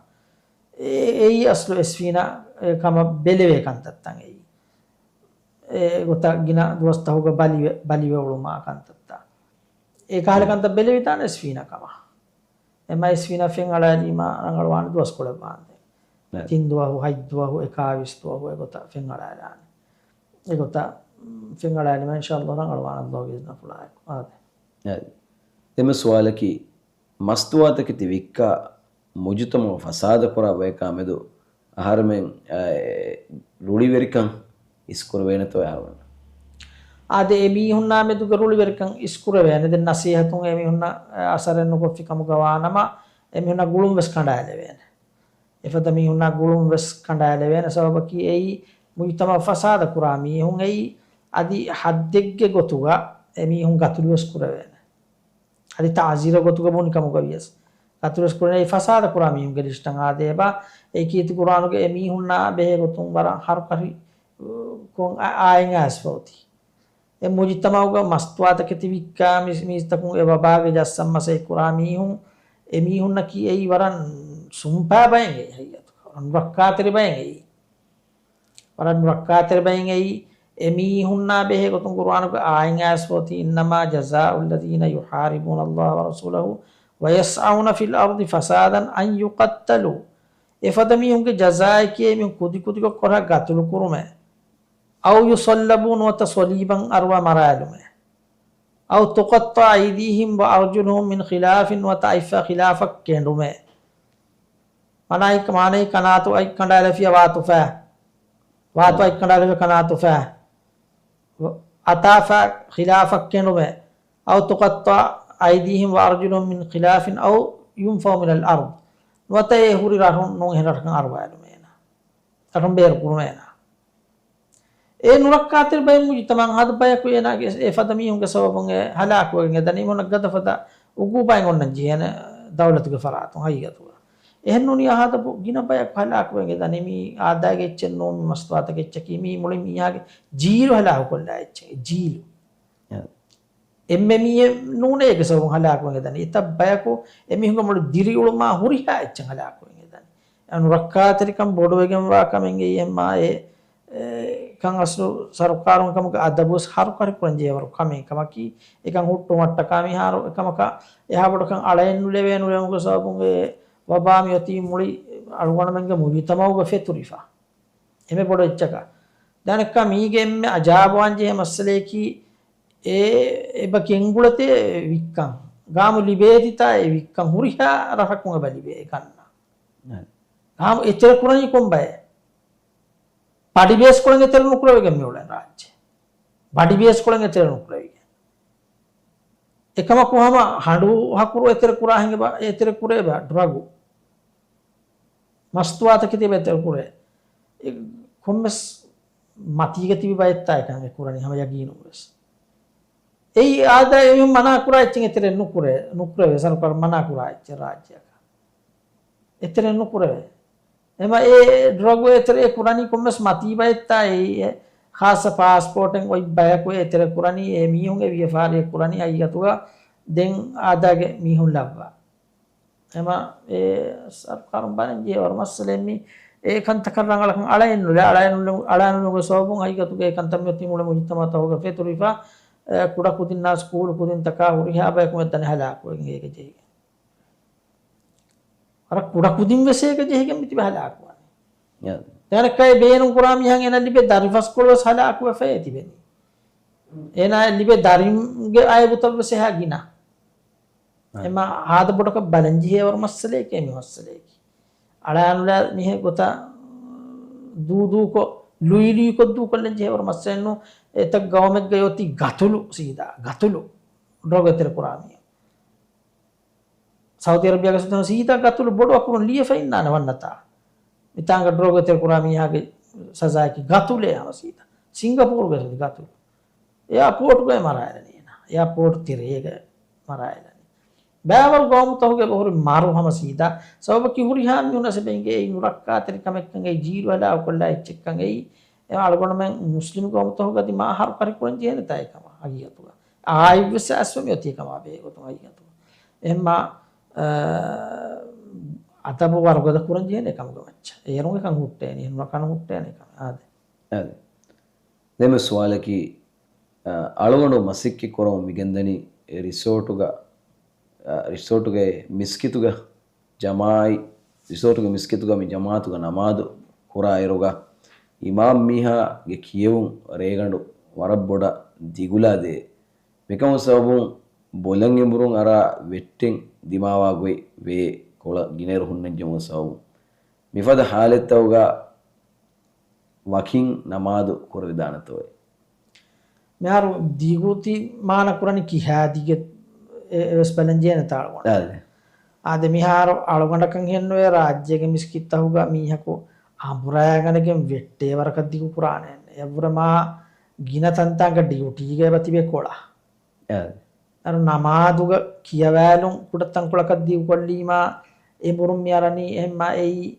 އެ-، އެއީ އަސްލު އެސްފީނާ އެ ކަމަށް ބެލެވޭ ކަންތައްތައް އެއީ. އެ ގޮތަށް ގިނަ ދުވަސްތަހުގަ ބަލިވެ-، ބަލިވެ އުޅުމާ ކަންތައްތައް. އެ ކަހަލަ ކަންތައް ބެލެވިދާނެ އެސްފީނާ ކަމަށް. އެމަ އެސްފީނާ ފެން އަޅާލީމާ ރަނގަޅުވާނެ ދުވަސްކޮޅެއް ވާންދެން. ތިން ދުވަހު، ހަތް ދުވަހު، އެކާވީސް ދުވަހު އެގޮތަށް ފެން އަޅާލާނެ. އެގޮތަށް، މް، ފެން އަޅާލީމާ އިންޝާﷲ ރަނގަޅުވާނެ ﷲގެ އިޒްނަފުޅާއެކު. އާދެ. އާދެ. ދެންމެ ސުވާލަކީ، މަސްތުވާތަކެތި ވިއްކާ މުޖުތަމަޢު ފަސާދަކުރާ ބަޔަކާ މެދު އަހަރުމެން، އަ، އެ، ރުޅިވެރިކަން އިސްކުރެވޭނެތޯ އަހަރުމެންނަށް؟ އާދެ، އެ މީހުންނާ މެދުގެ ރުޅިވެރިކަން އިސްކުރެވޭނެ. ދެން ނަސޭހަތުން އެ މީހުންނަށް، އަ، އަސަރެއް ނުކޮށްފި ކަމުގަ ވާނަމަ، އެ މީހުންނަށް ގުޅުން ވެސް ކަނޑާލެވޭނެ. އެފަދަ މީހުންނާ ގުޅުން ވެސް ކަނޑާލެވޭނެ. ސަބަބަކީ އެއީ މުޖުތަމަޢު ފަސާދަ ކުރާ މީހުން އެއީ އަދި ޙައްދެއްގެ ގޮތުގަ އެ މީހުން ގަތުލު ވެސް ކުރެވޭނެ. އަދި ތަޢުޒީރު ގޮތުގަ ބުނި ކަމުގަ ވިޔަސް ގަތުލު ވެސް ކުރެވޭނެ. އެ ފަސާދަ ކުރާ މީހުންގެ ލިސްޓަށް އާދޭ އެބަ. އެ ކީރިތި ޤުރްއާނުގަ އެ މީހުންނާ ބެހޭ ގޮތުން ވަރަށް ހަރުކަށި، ކޮން އާ-، އާއެއް އައިސްފަ އޮތީ. އެ މުޖުތަމަޢުގަ މަސްތުވާތަކެތި ވިއްކާ މި-، މީސްތަކުން އެ ވަބާގެ ޖައްސަން މަސައްކަތް ކުރާ މީހުން، އެ މީހުންނަކީ އެއީ ވަރަށް ސުންޕާ ބައެއް އެއީ ހަގީގަތުގަ. ވަރަށް ނުރައްކާތެރި ބައެއް އެއީ. ވަރަށް ނުރައްކާތެރި ބައެއް އެއީ. އެ މީހުންނާ ބެހޭ ގޮތުން ޤުރްއާނުގަ އާޔަތް އައިސްފަ އޮތީ، إنما جزاء الذين يحاربون الله ورسوله ويسعون في الأرض فسادا أن يقتلوا. އެފަދަ މީހުންގެ ޖަޒާއަކީ އެމީހުން ކުދިކުދިކޮށް ކޮރަހަ ގަތުލު ކުރުމޭ. أو يصلبوا، ނުވަތަ ޞަލީބަށް އަރުވާ މަރާލުމޭ. أو تقطع أيديهم وأرجلهم من خلاف، ނުވަތަ އަތްފަޔާ ޚިލާފަށް ކެނޑުމޭ. މާނައީ، މާނައީ ކަނާތު އަތް ކަނޑާލަފިޔާ ވާތުފަ. ވާތު އަތް ކަނޑާލަފިޔާ ކަނާތުފަ. އަތާފަ ޚިލާފަށް ކެނޑުމޭ. أو تقطع أيديهم وأرجلهم من خلاف أو ينفوا من الأرض. ނުވަތަ އެ ހުރި ރަށުން ނޫން އެހެން ރަށަކަށް އަރުވާލުމޭ އޭނާ. ރަށުން ބޭރު ކުރުމޭ އޭނާ. އެ ނުރައްކާތެރި ބައެއް މުޖުތަމަޢަށް ހާދަ ބަޔަކު އޭނާގެ އެ ފަދަ މީހުންގެ ސަބަބުން އެ ހަލާކުވެގެން އެ ދަނީ މުނަ ގަދަ ފަދަ އުގޫބާއެއް އޮންނަން ޖެހޭނެ ދައުލަތުގެ ފަރާތުން ހަގީގަތުގަ. އެހެން ނޫނީ އަހާދަ ބު-، ގިނަ ބަޔަކު ހަލާކުވެގެން އެ ދަނީ މީ އާދައިގެ އެއްޗެއް ނޫން މި މަސްތުވާތަކެއް އެއްޗަކީ މީ މުޅި މީހާގެ ޖީލު ހަލާކުކޮށްލާ އެއްޗެއް ޖީލު. އެ. އެންމެ މީއެއް ނޫނޭ އޭގެ ސަބަބުން ހަލާކުވެގެން އެ ދަނީ. އެތައް ބަޔަކު އެ މީހުންގެ މުޅި ދިރިއުޅުމާ ހުރިހާ އެއްޗެއް ހަލާކުވެގެން އެ ދަނީ. އެ ނުރައްކާތެރިކަން ބޮޑުވެގެންވާ ކަމެއް އެއީ އެއްމާ އެ، އެ، ކަން އަސްލު ސަރުކާރުން ކަމުގެ އަދަބުވެސް ހަރުކަށި ކުރަން ޖެހޭވަރު ކަމެއް ކަމަކީ، އެކަން ހުއްޓުމަށްޓަކާ މިހާރު އެކަމަކަށް އެހާ ބޮޑަކަށް އަޅައެއް ނުލެވޭ ނުލެވުމުގެ ސަބަބުން އެ ވަބާ މިއޮތީ މުޅި އަޅުގަނޑުމެންގެ މުޖުތަމަޢުގަ ފެތުރިފަ. އެންމެ ބޮޑު އެއްޗަކަށް. ދާނެއްކާ މީގެ އެންމެ އަޖާބުވާން ޖެހޭ މައްސަލަޔަކީ އެ އެބަ ގެންގުޅެތޭ ވިއްކަން. ގާމު ލިބޭތިތާ އެ ވިއްކަން ހުރިހާ ރަށަކުން އެބަ ލިބޭ އެކަންނަ. ގާމު އެތެރެ ކުރަނީ ކޮންބައެއް؟ ޕަޑިބޭސްކޮޅެން އެތެރެ ނުކުރެވިގެން މިއުޅެން ރާއްޖެ. ބަޑިބޭސްކޮޅެން އެތެރެ ނުކުރެވިގެން. އެކަމަކު ހަމަ ހަނޑޫ ހަކުރު އެތެރެ ކުރާ ހިނގެ ބަ-، އެތެރެ ކުރޭ ބަ ޑްރަގު. މަސްތުވާތަކެތި އެބަ އެތެރެ ކުރޭ. އެ ކޮންމެސް މަތީގަ ތިބި ބައެއްތާ އެކަން އެ ކުރަނީ ހަމަ ޔަގީނުން ވެސް. އެއީ އާދަ އެމީހުން މަނާ ކުރާ އެއްޗެއް އެތެރެ ނުކުރޭ، ނުކުރެވޭ ސަރުކާރުން މަނާ ކުރާ އެއްޗެއް ރާއްޖެއަކަށް. އެތެރެ ނުކުރެވޭ. އެމަ އެ ޑްރަގު އެތެރެ އެ ކުރަނީ ކޮންމެސް މަތީ ބައެއްތާ އެއީ އެ ޚާއްޞަ ޕާސްޕޯޓެއް އޮތް ބަޔަކު އެ އެތެރެ ކުރަނީ އެ މީހުން އެ ވިޔަފާރިއެއް ކުރަނީ ހަގީގަތުގަ ދެން އާދައިގެ މީހުން ލައްވާ. އެމަ އެ ސަރުކާރުން ބަލަން ޖެހޭވަރު މައްސަލައެއް މީ. އެ ކަންތަކަށް ރަނގަޅަކަށް އަޅައެއް ނުލާ، އަޅައެއް ނުލު-، އަޅައެއް ނުލުމުގެ ސަބަބުން ހަގީގަތުގަ އެ ކަންތައް މިއޮތީ މުޅި މުޖުތަމަޢުތަކުގަ ފެތުރިފަ، އެ ކުޑަ ކުދިންނާ ސްކޫލު ކުދިންތަކާ ހުރިހާ ބަޔަކު މެދު ދަނީ ހަލާކުވެގެން އޭގަ ޖެހިގެން. ވަރަށް ކުޑަ ކުދިން ވެސް އޭގަ ޖެހިގެން މިތިބެ ހަލާކުވާނެ. ދެން އަނެއްކާ އެ ބޭނުން ކުރާ މީހަށް އޭނަ ލިބޭ ދަރިފަސްކޮޅު ވެސް ހަލާކުވެފައޭ ތިބެނީ. އޭނާ ލިބޭ ދަރިންގެ އައިބުތައް ވެސް އެހާ ގިނަ. އެމަ ހާދަ ބޮޑަކަށް ބަލަން ޖެހޭވަރު މައްސަލައެކޭ މި މައްސަލައަކީ. އަޅާނުލާ މިހެން ގޮތަށް ދޫދޫކޮށް، ލުއިލުއިކޮށް ދޫކޮށްލަން ޖެހޭވަރު މައްސަލެއްނު. އެތައް ގައުމެއްގައި އޮތީ ގަތުލު ސީދާ، ގަތުލު، ޑްރަގް އެތެރެކުރާ މީހުން. ސައުދީ އަރަބިޔާގެ ސުލްތާން ސީދާ ގަތުލު ބޮޑު އަކުރުން ލިޔެފަ އިންނާނެ ވަންނަތާ. މިތާނގަ ޑްރަގް އެތެރެކުރާ މީހާގެ ސަޒާއަކީ ގަތުލޭ ހަމަ ސީދާ. ސިންގަޕޫރުގައި ސުދި ގަތުލު. އެއާޕޯޓުގައި މަރާލަނީ އޭނާ. އެއާޕޯޓު ތެރޭގައި މަރާލަނީ. ބައިވަރު ގައުމުތަކުގެ އެބަހުރި މަރު ހަމަ ސީދާ. ސަބަބަކީ ހުރިހާ މީހުން އަސަބެންގެ އެއީ ނުރައްކާތެރި ކަމެއްކަން އެއީ ޖީލު ހަލާކުކޮށްލާ އެއްޗެއްކަން އެއީ. އެ އަޅުގަނޑުމެން މުސްލިމް ގައުމުތަކުގަ އަދި މާ ހަރުކަށި ކުރަން ޖެހޭނެތާ އެކަމަށް ހަގީގަތުގަ. އާއިއްވެސް އައިސްފަ މިއޮތީ އެކަމާ ބެހޭ ގޮތުން ހަގީގަތުގަ. އެހެންމާ، އަ، އަދަބު ވަރުގަދަ ކުރަން ޖެހޭނެ އެކަމުގެ މައްޗަށް. އޭރުން އެކަން ހުއްޓޭނީ، ނުރަކަން ހުއްޓޭނެ އެކަމެއް. އާދެ. އާދެ. ދެން ސުވާލަކީ، އަ، އަޅުގަނޑު މަސައްކަތް ކުރަމުން މިގެންދަނީ އެ ރިސޯޓުގަ، އަ، ރިސޯޓުގެ މިސްކިތުގަ ޖަމާއި، ރިސޯޓުގެ މިސްކިތުގަ މި ޖަމާއަތުގަ ނަމާދު ކުރާއިރުގަ، އިމާމް މީހާގެ ކިޔެވުން ރޭގަނޑު ވަރަށް ބޮޑަށް ދިގުލާ ދޭ. މިކަމު ސަބަބުން ބޮލަށް އެނބުރުން އަރާ ވެއްޓެން ދިމާވާ ގޮތް ވޭ، ކޮޅަށް ގިނައިރު ހުންނަން ޖެހުމުގެ ސަބަބުން. މިފަދަ ހާލަތްތަކުގަ ވަކިން ނަމާދު ކުރެވިދާނެތޯއޭ؟ މިހާރު ދިގު ތި މާނަ ކުރަނީ ކިހާ ދިގެއް އެ-، އެވެސް ބަލަން ޖެހޭނެތާ އަޅުގަނޑަށް. އާދެ. އާދެ، މިހާރު އަޅުގަނޑަކަށް ހެންނުވޭ ރާއްޖޭގެ މިސްކިތްތަކުގަ މީހަކު އަނބުރާގަނެގެން ވެއްޓޭ ވަރަކަށް ދިގު ކުރާނެ. އެއަށްވުރެ މާ ގިނަ ތަންތާނގަ ޑިއުޓީގަ އެބަ ތިބޭ ކޮޅަށް. އާދެ. އަރު ނަމާދުގަ ކިޔަވާލުން ކުޑަތަންކޮޅަކަށް ދިގުކޮށްލީމާ އެނބުރުން މި އަރަނީ އެހެންމާ އެއީ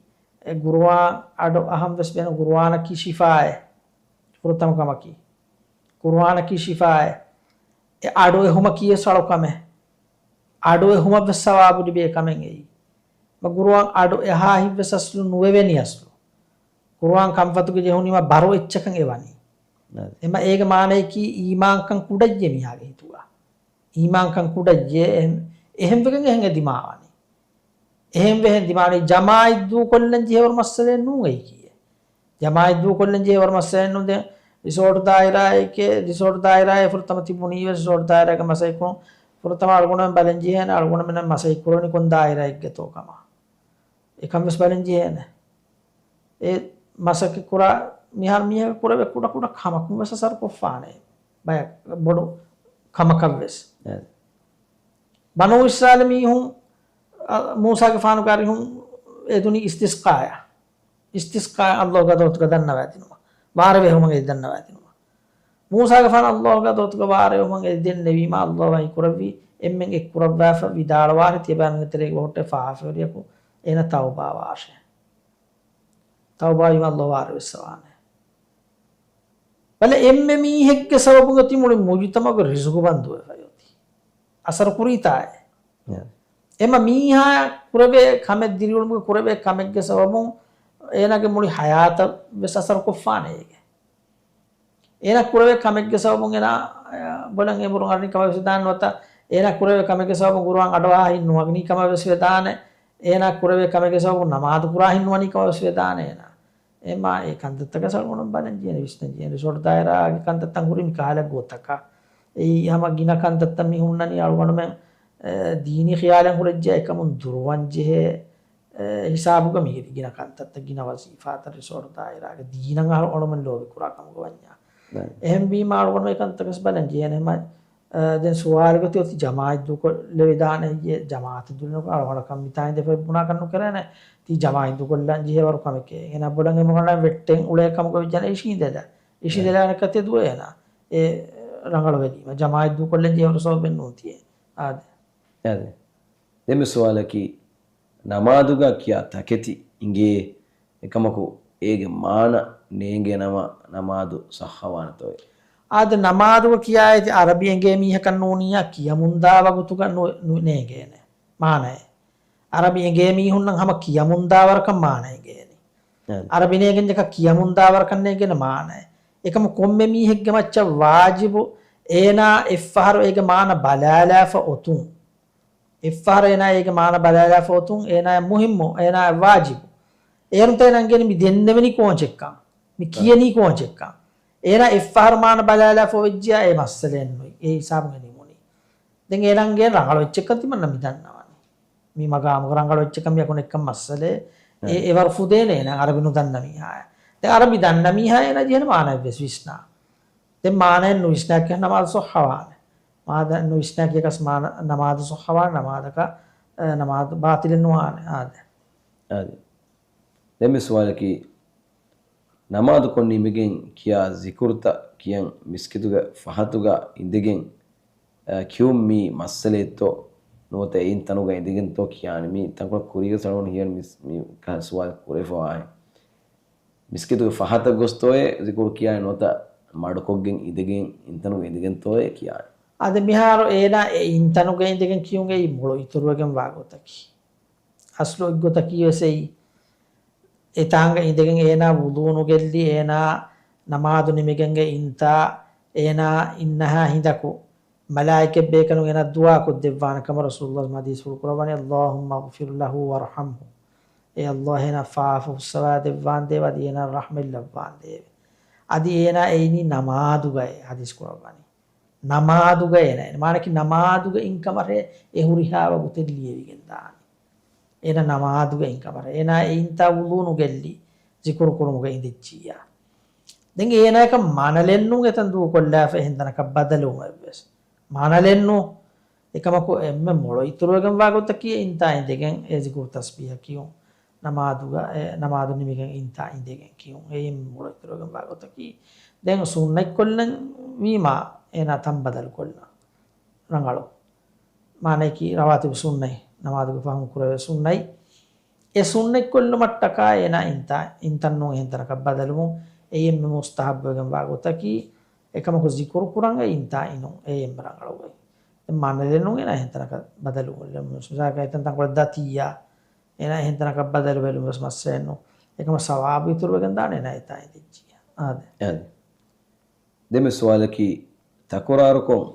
އެ ގުރުއާން އަޑު އަހަން ވެސް ބޭނުން. ގުރުއާނަކީ ޝިފާއެއް ފުރަތަމަ ކަމަކީ. ގުރުއާނަކީ ޝިފާއެއް. އެ އަޑު އެހުމަކީ ވެސް އަޅު ކަމެއް. އަޑު އެހުމަށް ވެސް ސަވާބު ލިބޭ ކަމެއް އެއީ. މަ ގުރުއާން އަޑު އެހާ ހިތްވެސް އަސްލު ނުވެވެނީ އަސްލު. ގުރުއާން ކަންފަތުގެ ޖެހުނީމަ ބަރު އެއްޗަކަށް އެވަނީ. އެމަ އޭގެ މާނަޔަކީ އީމާންކަން ކުޑައްޔޭ މީހާގެ ހިތުގަ. އީމާންކަން ކުޑައްޔޭ އެހެން، އެހެންވެގެން އެހެން އެ ދިމާވަނީ. އެހެން ވެހެން ދިމާވަނީ ޖަމާއަތް ދޫކޮށްލަން ޖެހޭވަރު މައްސަލައެއް ނޫން އެއީކީއެއް. ޖަމާއަތް ދޫކޮށްލަން ޖެހޭވަރު މައްސަލައެއް ނޫން. ދެން ރިސޯޓް ދާއިރާއެކޭ، ރިސޯޓް ދާއިރާއެއް ފުރަތަމަ ތިބުނީ ވެސް ރިސޯޓް ދާއިރާގެ މަސައްކަތް ކުރުން ފުރަތަމަ އަޅުގަނޑުމެން ބަލަން ޖެހޭނެ އަޅުގަނޑުމެންނަށް މަސައްކަތް ކުރަނީ ކޮން ދާއިރާއެއްގެތޯ ކަމަށް. އެކަން ވެސް ބަލަން ޖެހޭނެ. އެ މަސައްކަތް ކުރާ މިހާރު މީހަކަށް ކުރެވޭ ކުޑަ ކުޑަ ކަމަކުން ވެސް އަސަރު ކޮށްފާނެ. ބަޔަށް ބޮޑު ކަމަކަށް ވެސް. އެ. ބަނޫ އިސްރާއީލް މީހުން، އަ، މޫސާގެފާނުގެ އަރިހުން އެދުނީ އިސްތިސްޤާއަށް. އިސްތިސްޤާ އައްލާހުގެ ޙަޟްރަތުގަ ދަންނަވާދިނުމަށް. ވާރޭ ވެހުމަށް އެދި ދަންނަވާދިނުމަށް. މޫސާގެފާނު އައްލާހުގެ ޙަޟްރަތުގަ ވާރޭ ވެހުމަށް އެދި ދެންނެވީމާ، އައްލާހު ވަޙީ ކުރެއްވި، އެންމެން އެއްކުރައްވާފަ ވިދާޅުވާށޭ، ތިޔަބައިމީހުންގެ ތެރޭގަ ހުއްޓޭ ފާފަވެރިޔަކު އޭނަ ތައުބާވާށޭ. ތައުބާވީމަ އައްލާހު ވާރޭ ވެއްސަވާނެ. ބަލަ އެންމެ މީހެއްގެ ސަބަބުން އޮތީ މުޅި މުޖުތަމަޢުގެ ރިޒުގު ބަންދުވެފައި އޮތީ. އަސަރު ކުރީތާއޭ. އެމަ މީހާ ކުރެވޭ ކަމެއް، ދިރިއުޅުމުގެ ކުރެވޭ ކަމެއްގެ ސަބަބުން އޭނާގެ މުޅި ޙަޔާތަށް ވެސް އަސަރު ކޮށްފާނެ އޭގެ. އޭނާ ކުރެވޭ ކަމެއްގެ ސަބަބުން އޭނާ، އަ، ބޮލަށް އެނބުރުން އަރަނީ ކަމަށް ވެސް ވެދާނެ ނުވަތަ، އޭނާ ކުރެވޭ ކަމެއްގެ ސަބަބުން ގުރުއާން އަޑުއަހާ ހިތް ނުވަނީ ކަމަށް ވެސް ވެދާނެ. އޭނާ ކުރެވޭ ކަމެއްގެ ސަބަބުން ނަމާދު ކުރާ ހިތް ނުވަނީ ކަމަށް ވެސް ވެދާނެ އޭނާ. އެމާ އެ ކަންތައްތަކަށް އަޅުގަނޑު ބަލަން ޖެހޭނެ، ވިސްނަން ޖެހޭނެ. ރިސޯޓް ދާއިރާގެ ކަންތައްތައް ހުރީ މި ކަހަލަ ގޮތަކަށް. އެއީ ހަމަ ގިނަ ކަންތައްތައް މި ހުންނަނީ އަޅުގަނޑުމެން، އެ، ދީނީ ޚިޔާލެއް ހުރެއްޖެ އެކަމުން ދުރުވަން ޖެހޭ، އެ، ހިސާބުގަ މިހިރި ގިނަ ކަންތައްތައް، ގިނަ ވަޒީފާތައް ރިސޯޓް ދާއިރާގެ ދީނަށް އަޅުގަނޑުމެން ލޯބި ކުރާ ކަމުގަ ވަންޏާ. އެހެންވީމާ އަޅުގަނޑު އެ ކަންތަކަސް ބަލަން ޖެހޭނެ. އެހެންމަ، އަ، ދެން ސުވާލުގަ ތި އޮތީ ޖަމާޢަތް ދޫކޮށްލެވިދާނެ އެއްޔޭ، ޖަމާޢަތު ދުރުނުކޮށް އަޅުގަނޑަކަށް މިތާން ދެފައި ބުނާކަށް ނުކެރޭނެ. ތީ ޖަމާޢަތް ދޫކޮށްލަން ޖެހޭވަރު ކަމެކޭ. އޭނާ ބޮޑަށް އެމަގަނޑާ ވެއްޓެން އުޅޭ ކަމުގަ ވެއްޖެނަ އިށީނދެލަ. އިށީނދެލާނެ ކަތެ ދުވޭ އޭނާ. އެ ރަނގަޅު ވެލީމަ. ޖަމާޢަތް ދޫކޮށްލަން ޖެހޭވަރު ސަބަބެއް ނޫން ތިޔޭ. އާދެ. އާދެ. ދެން މި ސުވާލަކީ، ނަމާދުގަ ކިޔާ ތަކެތި އިނގޭ، އެކަމަކު އޭގެ މާނަ ނޭނގޭ ނަމަ ނަމާދު ޞައްޙަވާނެތޯއޭ؟ އާދެ، ނަމާދުގަ ކިޔާ އެތި އަރަބި އެނގޭ މީހަކަށް ނޫނިއްޔާ ކިޔަމުންދާ ވަގުތުގަ ނު-، ނު-، ނޭނގޭނެ މާނައެއް. އަރަބި އެނގޭ މީހުންނަށް ހަމަ ކިޔަމުންދާ ވަރަކަށް މާނަ އެނގޭނެ. އާދެ. އަރަބި ނޭނގެންޖަކަ ކިޔަމުންދާ ވަރަކަށް ނޭނގޭނެ މާނައެއް. އެކަމަ ކޮންމެ މީހެއްގެ މައްޗަށް ވާޖިބު އޭނާ އެއްފަހަރު އޭގެ މާނަ ބަލާލާފަ އޮތުން. އެއްފަހަރު އޭނާ އޭގެ މާނަ ބަލާލާފަ އޮތުން އޭނާއަށް މުހިއްމު، އޭނާއަށް ވާޖިބު. އޭރުންތަ އޭނާ އެނގޭނީ މި ދެންނެވެނީ ކޯންޗެއްކަން، މި ކިޔެނީ ކޯންޗެއްކަން. އޭނާ އެއްފަހަރު މާނަ ބަލާލާފަ އޮވެއްޖިޔާ އެ މައްސަލައެއް ނުވި. އެ ހިސާބުން އެ ނިމުނީ. ދެން އޭނާ އެނގޭނެ ރަނގަޅު އެއްޗެއްކަން ތިމަންނަ މި ދަންނަވަނީ. މި މަގާމުގަ ރަނގަޅު އެއްޗެއްކަން މި އަކުން އެއްކަން މައްސަލައެއް. އެ، އެވަރު ފުދޭނެ އޭނާ އަރަބި ނުދަންނަ މީހާއަށް. ދެން އަރަބި ދަންނަ މީހާ އޭނާ ޖެހޭނެ މާނައެއްވެސް ވިސްނާ. ދެން މާނައެއް ނުވިސްނާކިޔަ ނަމާދު ޞައްޙަވާނެ. މާނަ ނުވިސްނާ ކިޔަކަސް މާނަ، ނަމާދު ޞައްޙަވާނެ، ނަމާދަކަށް، އެ، ނަމާދު ބާޠިލެއް ނުވާނެ. އާދެ. އާދެ. ދެން މި ސުވާލަކީ، ނަމާދުކޮށް ނިމިގެން ކިޔާ ޒިކުރުތައް ކިޔަން މިސްކިތުގެ ފަހަތުގަ އިނދެގެން، އަ، ކިޔުން މީ މައްސަލައެއްތޯ ނުވަތަ އެއިން ތަނުގަ އިނދެގެންތޯ ކިޔާނީ؟ މީ ތަންކޮޅެއް ކުރީގަ ސަޅުން ހިޔަން މިސް-، މި ކަ-، ސުވާލު ކުރެފަވާހެން. މިސްކިތުގެ ފަހަތަށް ގޮސްތޯއޭ ޒިކުރު ކިޔާނެ ނުވަތަ މަޑުކޮށްގެން އިނދެގެން އިންތަނުގަ އިނދެގެންތޯއޭ ކިޔާނެ؟ އާދެ، މިހާރު އޭނާ އެ އިންތަނުގަ އިނދެގެން ކިޔުން އެއީ މޮޅު އިތުރުވެގެން ވާ ގޮތަކީ. އަސްލު އެއްގޮތަކީ ވެސް އެއީ. އެތާނގަ އިނދެގެން އޭނާ ވުޟޫ ނުގެއްލި، އޭނާ ނަމާދު ނިމިގެންގެ އިންތާ، އޭނާ އިންނަހާ ހިނދަކު މަލާއިކަތް ބޭކަލުން އޭނާ ދުޢާ ކޮށްދެއްވާނެ ކަމަށް ރަސޫލުﷲ ޙަދީޘްފުޅު ކުރައްވަނީ، اللهم اغفر له وارحمه. އޭ ﷲ، އޭނާ ފާފަ ފުއްސަވާ ދެއްވާނދޭވެ، އަދި އޭނާ ރަޙްމަތް ލައްވާނދޭވެ. އަދި އޭނާ އެއިނީ ނަމާދުގައޭ ޙަދީޘް ކުރައްވަނީ. ނަމާދުގަ އޭނާ އިން. މާނައަކީ ނަމާދުގަ އިން ކަމަށޭ އެ ހުރިހާ ވަގުތެއް ލިޔެވިގެން ދާނީ. އޭނާ ނަމާދުގަ އިން ކަމަށޭ. އޭނާ އެއިންތާ ވުޟޫ ނުގެއްލި ޒިކުރު ކުރުމުގަ އިނދެއްޖިއްޔާ. ދެން އޭނާ އެކަން މަނަލެއްނޫން އެތަން ދޫކޮށްލާފަ އެހެން ތަނަކަށް ބަދަލުވުމެއްވެސް. މަނަލެއްނޫން. އެކަމަކު އެންމެ މޮޅު އިތުރުވެގެން ވާ ގޮތަކީ އިންތާ އިނދެގެން އެ ޒިކުރު ތަސްބީޙަ ކިޔުން. ނަމާދުގަ، އެ، ނަމާދު ނިމިގެން އިންތާ އިނދެގެން ކިޔުން. އެއީ މޮޅު އިތުރުވެގެން ވާ ގޮތަކީ. ދެން ސުންނަތްކޮށްލަން ވީމާ އޭނާ ތަން ބަދަލުކޮށްލަން ރަނގަޅު. މާނައަކީ ރަވާތިބު ސުންނަތް، ނަމާދުގެ ފަހުން ކުރެވޭ ސުންނަތް. އެ ސުންނަތްކޮށްލުމަށްޓަކާ އޭނާ އިންތާ، އިންތަންނޫން އެހެން ތަނަކަށް ބަދަލުވުން އެއީ އެންމެ މުސްތަޙައްބުވެގެން ވާ ގޮތަކީ. އެކަމަކު ޒިކުރު ކުރަން އެ އިންތާ އިނުން އެއީ އެންމެ ރަނގަޅު ގޮތް. ދެން މަނަލެއްނޫން އޭނާ އެހެން ތަނަކަށް ބަދަލުވުން. މިސާލަކަށް އެތަން ތަންކޮޅެއް ދަތިއްޔާ އޭނާ އެހެން ތަނަކަށް ބަދަލު ބެލުން ވެސް މައްސަލައެއްނޫން. އެކަމަ ސަވާބު އިތުރުވެގެން ދާނެ އޭނާ އެތާ އިނދެއްޖިއްޔާ. އާދެ. އާދެ. ދެން މި ސުވާލަކީ، ތަކުރާރުކޮށް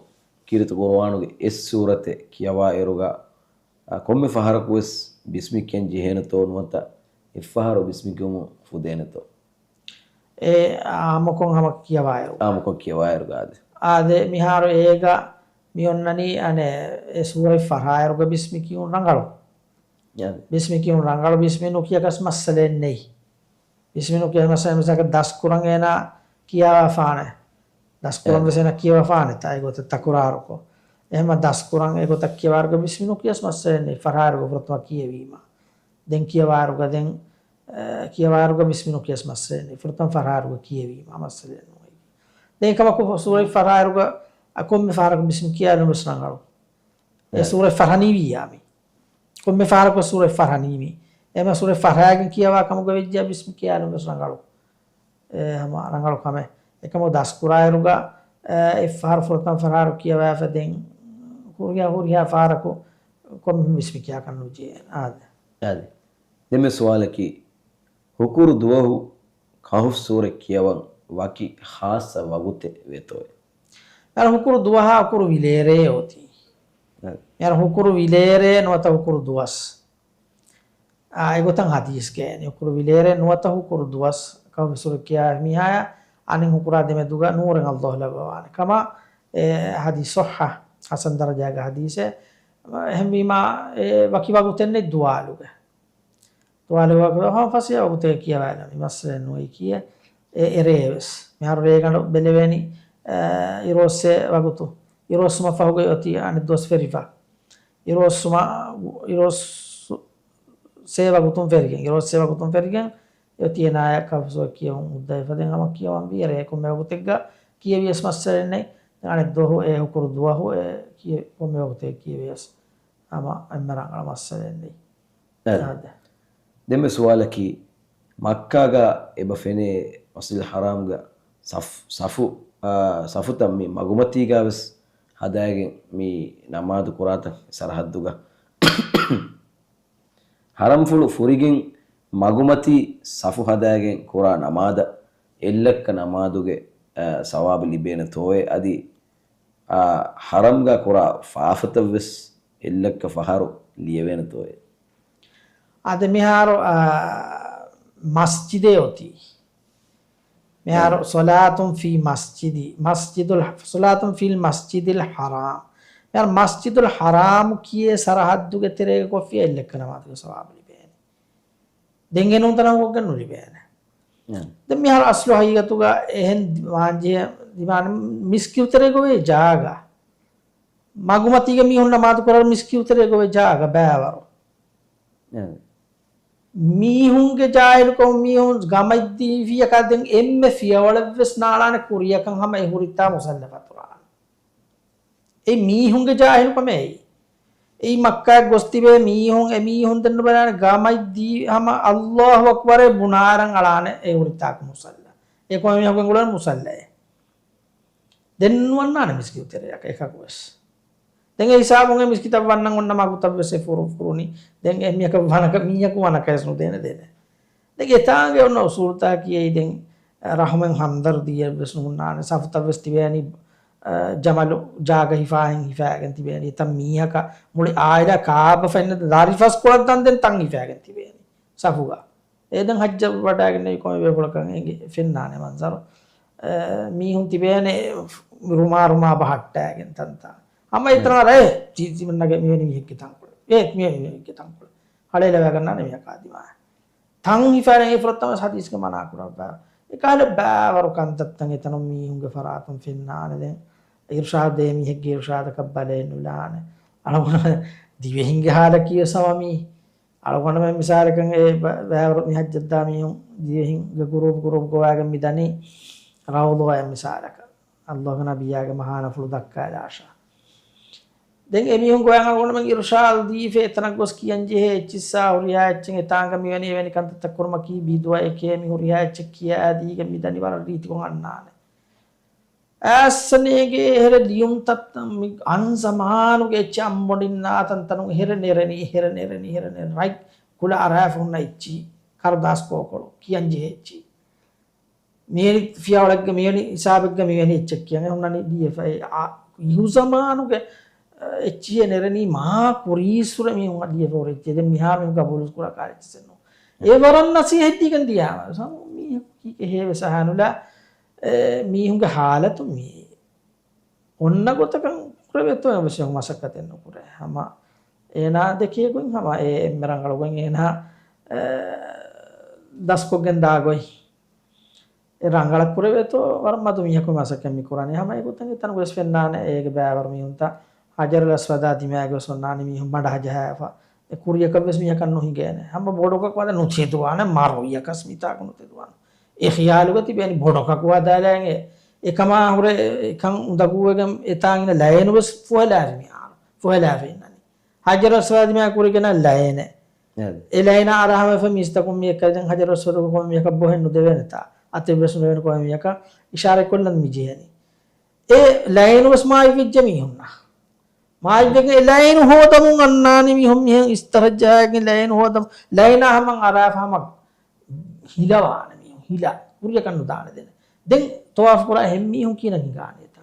ކީރިތި ޤުރުއާނުގެ އެއް ސޫރަތެއް ކިޔަވާއިރުގަ، އަ، ކޮންމެ ފަހަރަކުވެސް ބިސްމި ކިޔަން ޖެހޭނެތޯ ނުވަތަ އެއްފަހަރު ބިސްމި ކިޔުމުން ފުދޭނެތޯ؟ އެ އާއްމުކޮށް ހަމަ ކިޔަވާއިރު. އާއްމުކޮށް ކިޔަވާއިރުގަ އާދެ. އާދެ، މިހާރު އޭގަ މި އޮންނަނީ އަނެއް އެ ސޫރަތް ފަށާއިރުގަ ބިސްމި ކިޔުން ރަނގަޅު. އާދެ. ބިސްމި ކިޔުން ރަނގަޅު، ބިސްމި ނުކިޔަކަސް މައްސަލައެއް ނެތް. ބިސްމި ނުކިޔަ މައްސަލައެއް މިސާލަކަށް ދަސްކުރަން އޭނާ ކިޔަވާފާނެ. ދަސްކުރަން އެ. ވެސް އޭނާ ކިޔަވާފާނެ ތާ އެގޮތަށް ތަކުރާރުކޮށް. އެހެންމަ ދަސްކުރަން އެގޮތަށް ކިޔަވާއިރުގަ ބިސްމި ނުކިޔަސް މައްސަލައެއް ނެތް. ފަށާއިރުގަ ފުރަތަމަ ކިޔެވީމަ. ދެން ކިޔަވާއިރުގަ ދެން، އެ، ކިޔަވާއިރުގަ ބިސްމި ނުކިޔަސް މައްސަލައެއް ނެތް. ފުރަތަމަ ފަށާއިރުގަ ކިޔެވީމަ މައްސަލައެއް ނޫން. ދެން ކަމަކު ސޫރަތް ފަށާއިރުގަ އަ، ކޮންމެ ފަހަރަކު ބިސްމި ކިޔާލުން ވެސް ރަނގަޅު. އެ އެ. ސޫރަތް ފަށަނީވިއްޔާ މި. ކޮންމެ ފަހަރަކު ސޫރަތް ފަށަނީ މި. އެމަ ސޫރަތް ފަށާގެން ކިޔަވާ ކަމުގަ ވެއްޖެ ބިސްމި ކިޔާލުން ވެސް ރަނގަޅު. އެ ހަމަ ރަނގަޅު ކަމެއް. އެކަމު ދަސްކުރާއިރުގަ، އެ، އެއްފަހަރު ފުރަތަމަ ފަށާއިރު ކިޔަވާފަ ދެން ހުރިހާ، ހުރިހާ ފަހަރަކު ކޮންމެ ބިސްމި ކިޔާކަށް ނުޖެހޭ. އާދެ. އާދެ. ދެންމެ ސުވާލަކީ، ހުކުރު ދުވަހު ކަހުފް ސޫރަ ކިޔަވަން ވަކި ޚާއްޞަ ވަގުތެއް ވޭތޯއެ؟ މިހާރު ހުކުރު ދުވަހާ ހުކުރު ވިލޭރޭ އޮތީ. އެ. މިހާރު ހުކުރު ވިލޭރޭ ނުވަތަ ހުކުރު ދުވަސް. އާ، އެގޮތަށް ޙަދީޘްގައި އެން ހުކުރު ވިލޭރޭ ނުވަތަ ހުކުރު ދުވަސް ކަހުފް ސޫރަ ކިޔާ މީހާޔަށް އަނެއް ހުކުރާ ދެމެދުގަ ނޫރެއް ﷲ ލައްވަވާނެ ކަމަށް އެ ޙަދީޘް ޞައްޙަ، ޙަސަން ދަރަޖާގެ ޙަދީޘެއް. އެހެންވީމާ، އެ ވަކި ވަގުތެއް ނެތް ދުޢާލުގެ. ދުޢާލުގެ ވަގުތު ހަމަ ފަސޭހަ ވަގުތެއް ކިޔަވާލަނީ މައްސަލައެއް ނުވޭ ކިޔޭ. އެ އެރޭ ވެސް. މިހާރު ރޭގަނޑު ބެލެވޭނީ، އެ، އިރުއޮއްސޭ ވަގުތު. އިރުއޮއްސުމަށް ފަހުގައި އޮތީ އަނެއް ދުވަސް ފެރިފަ. އިރުއޮއްސުމަށް، އިރުއޮއްސު-، ސޭ ވަގުތުން ފެރިގެން، އިރުއޮއްސޭ ވަގުތުން ފެރިގެން، އެ އޮތީ އޭނާޔަށް ކަހުފް ސޫރަ ކިޔެވުން ހުއްދަވެފަ ދެން ހަމަ ކިޔަވަންވީ އެރޭ ކޮންމެ ވަގުތެއްގަ ކިޔެވިޔަސް މައްސަލައެއް ނެތް. ދެން އަނެއް ދުވަހު އެ ހުކުރު ދުވަހު އެ ކިޔެ-، ކޮންމެ ވަގުތެއް ކިޔެވިޔަސް ހަމަ އެންމެ ރަނގަޅު މައްސަލައެއް ނެތް. އަދި. އާދެ. ދެންމެ ސުވާލަކީ، މައްކާގަ އެބަ ފެނޭ މަސްޖިދުލް ޙަރާމްގަ ސަފް، ސަފު، އާ، ސަފުތައް މި މަގުމަތީގަ ވެސް ހަދާގެން މި ނަމާދު ކުރާތަން ސަރަހައްދުގަ. ޙަރަމްފުޅު ފުރިގެން މަގުމަތީ ސަފު ހަދާގެން ކުރާ ނަމާދަށް އެއްލައްކަ ނަމާދުގެ، އާ، ސަވާބު ލިބޭނެ ތޯއޭ؟ އަދި، އާ، ޙަރަމްގަ ކުރާ ފާފަތައް ވެސް އެއްލައްކަ ފަހަރު ލިޔެވޭނެ ތޯއޭ؟ އަދި މިހާރު، އާ، މަސްޖިދޭ އޮތީ. މިހާރު އެ. ޞަލާތުން ފީ މަސްޖިދި، މަސްޖިދުލް، ޞަލާތުން ފީ މަސްޖިދިލް ޙަރާމް. މިހާރު މަސްޖިދުލް ޙަރާމް ކިޔޭ ސަރަހައްދުގެ ތެރޭގަ ކޮށްފިޔާ އެއްލައްކަ ނަމާދުގެ ސަވާބު ލިބޭނެ. ދެން އެ ނޫންތަނަކު ގޮތްގަ ނުލިބޭނެ. އެ. ދެން މިހާރު އަސްލު ހަގީގަތުގަ އެހެން ވާންޖެހޭ ދިމާން މިސްކިތުތެރޭގަ އޮވޭ ޖާގަ. މަގުމަތީގަ މީހުން ނަމާދު ކުރާ މިސްކިތުތެރޭގަ އޮވޭ ޖާގަ ބައިވަރު. އެ. މީހުންގެ ޖާހިލުކަމުން މީހުން ގަމަށްދީފިޔަކާ ދެން އެންމެ ފިޔަވަޅެއްވެސް ނާޅާނެ ކުރިއަކަށް ހަމަ އެ ހުރިތާ މުސައްލަ ފަތުރާނެ. އެ މީހުންގެ ޖާހިލުކަމޭ. އެއީ މައްކާއަށް ގޮސް ތިބޭ މީހުން، އެ މީހުން ދެން ނުބަލާނެ ގަމަށްދީ ހަމަ އައްލާހު އަކްބަރޭ ބުނާއިރަށް އަޅާނެ އެ ހުރިތާކު މުސައްލަ. އެ ކޮންމެ މީހަކު ގެންގުޅޭ މުސައްލައެއް. ދެން ނުވަންނާނެ މިސްކިތު ތެރެއަކަށް އެކަކުވެސް. ދެން އެ ހިސާބުން އެ މިސްކިތަށް ވަންނަން އޮންނަ މަގުތައްވެސް އެ ފުރު ފުރުނީ. ދެން އެ މީހަކަށް ވަނަކަ، މީހަކު ވަނަކަވެސް ނުދޭނެ ދޭނެ. ދެން އެތާނގެ އޮންނަ އުސޫލުތަކީ އެއީ ދެން ރަހުމެއް ހަމްދަރުދީއެއްވެސް ނުހުންނާނެ. ސަފުތައްވެސް ތިބޭނީ، އަ، ޖަމަލު ޖާގަ ހިފާހެން ހިފާގެން ތިބޭނީ. އެތައް މީހަކަށް މުޅި އާއިލާ ކާބަ ފެންނަ ދަރިފަސްކޮޅަށް ދަން ދެން ތަން ހިފާގެން ތިބޭނީ ސަފުގަ. އެ ދެން ހައްޖަށް ވަޑައިގެންނެވި ކޮންމެ ބޭފުޅަކަށް އެނގި ފެންނާނެ މަންޒަރު. އެ، މީހުން ތިބޭނެ ރުމާ ރުމާ ބަހައްޓާގެން ތަންތާ. ހަމަ އެތަނަށް ރޭ ޖީ-، ޖީ-، ނަގެ މިވެނި މީހެއްގެ ތަންކޮޅެއް. އޭ، މިވެނި މީހެއްގެ ތަންކޮޅެއް. ހަޅޭލަވާގަންނާނެ މީހަކާ ދިމާއަށް. ތަން ހިފާނެ އެ ފުރަތަމަ ހަދީސްގެ މަނާ ކުރައްވާ. އެކަހަލަ ބާވަރު ކަންތައްތައް އެތަނުން މީހުންގެ ފަރާތުން ފެންނާނެ ދެން. އިރުޝާދު ދޭ މީހެއްގެ އިރުޝާދަކަށް ބަލައެއް ނުލާނެ. އަޅުގަނޑު ދިވެހިންގެ ހާލަކީ ވެސް ހަމަ މީ. އަޅުގަނޑުމެން މިސާލަކަށް އެ ބަ-، ބާވަރު މި ހައްޖަށްދާ މީހުން ދިވެހިންގެ ގުރޫޕް ގުރޫޕް ގޮވާގެން މި ދަނީ ރައުޟާއެއް މިސާލަކަށް. އައްލާހުގެ ނަބިއްޔާގެ މަހާނަފުޅު ދައްކާލާށާ. ދެން އެމީހުން ގޮވަން އަޅުގަނޑުމެން އިރުޝާދު ދީފަ އެތަނަށް ގޮސް ކިޔަން ޖެހޭ އެއްޗިއްސާ ހުރިހާ އެއްޗެއް އެތާނގަ މިވެނި އެވެނި ކަންތައްތައް ކުރުމަކީ ބިދުޢައެކޭ މި ހުރިހާ އެއްޗެއް ކިޔާދީގެން މިދަނީ ވަރަށް ރީތިކޮށް އަންނާނެ. އައިސް ނޭގޭ އެހެރެ ލިޔުންތައް މި އަންޒަމާނުގެ އެއްޗެއް އަނބޮޑިން ނާތަންތަނުން އެހެރެ ނެރެނީ، އެހެރެ ނެރެނީ، އެހެރެ ނެރެނީ. ރަތް ކުލަ އަރާފަ ހުންނަ އެއްޗި، ކަރުދާސް ކޯކޮޅު ކިޔަން ޖެހޭ އެއްޗި. މިވެނި ފިޔަވަޅެއްގަ މިވެނި ހިސާބެއްގަ މިވެނި އެއްޗެއް ކިޔަން ހުންނަނީ ލިޔެފަ. އެ އާ، އިހުޒަމާނުގެ، އަ، އެއްޗިހޭ ނެރެނީ މާ ކުރީއްސުރެ މީހުން ލިޔެފަ ހުރި އެއްޗެއް. ދެން މިހާ މީހުން ގަބޫލު ކުރާ ކާރިއްޗެއް ނޫން. އެ ވަރަށް ނަސީހަތް ދީގެން ދިޔާ. މީހަކު ކީކޭ ހޭވެސް އަހާނުލާ، އެ، މީހުންގެ ހާލަތު މީ. އޮންނަ ގޮތަކަށް ކުރެވޭތޯ އެއްވެސް މަސައްކަތެއް ނުކުރޭ. ހަމަ އޭނާ ދެކޭ ގޮތް ހަމަ އެ އެންމެ ރަނގަޅު ގޮތް އޭނާ، އެ، ދަސްކޮށްގެން ދާ ގޮތް. އެ ރަނގަޅަށް ކުރެވޭތޯ ވަރަށް މަދު މީހަކު މަސައްކަތް މި ކުރަނީ. ހަމަ އެގޮތަށް އެތަނުގަވެސް ފެންނާނެ އޭގެ ބައިވަރު މީހުންތައް ހަޖަރުލް އަސްވަދާ ދިމާއަށް ގޮސް އޮންނާނެ މީހުން ބަނޑަހަ ޖަހާފަ. އެ ކުރިޔަކަށްވެސް މީހަކަށް ނުހިނގޭނެ. ހަމަ ބޮޑުކަކު ވަދެ ނުތެދުވާނެ މަރުވިޔަކަސް މިތާކު ނުތެދުވާނެ. އެ ޚިޔާލުގަ ތިބޭނީ ބޮޑުކަކު ވަދާލައިގެން އެ އެކަމާ ހުރެ އެކަން އުނދަގޫވެގެން އެތާނގިނަ ލައިނުވެސް ފުހެލާފި މިހާރު. ފުހެލާފަ އިންނަނީ. ހަޖަރު އަސްވަދު ދިމާ ކުރިގެން ލައިނެއް. އެ ލައިނާ އަރާ ހަމަ އެފަ މީސްތަކުން މިއެކަ ދެން ހަޖަރު އަސްވަދުގެ ކޮންމެ މީހަކަށް ބޮހެއް ނުދެވޭނެތާ. އަތެއްވެސް ނުދެވޭނެ ކޮންމެ މީހަކަށް އިޝާރަތް ކޮށްލަން މި ޖެހެނީ. އެ ލައިނުވެސް މާތްވެއްޖެ މީހުންނަށް. މާތްވެގެން އެ ލައިނު ހޯދަމުން އަންނާނީ މީހުން މިހެން އިސްތަށަށް ޖަހާގެން ލައިނު ހޯދަމުން. ލައިނާ ހަމަ އަރާފަ ހަމަ ހިލަވާނެ މީހުން. ހިލަ. ކުރިޔަކަށް ނުދާނެ ދެނެ. ދެން ތަވާފު ކުރާ އެހެން މީހުން ކިހިނެއް ހިނގާނެތާ؟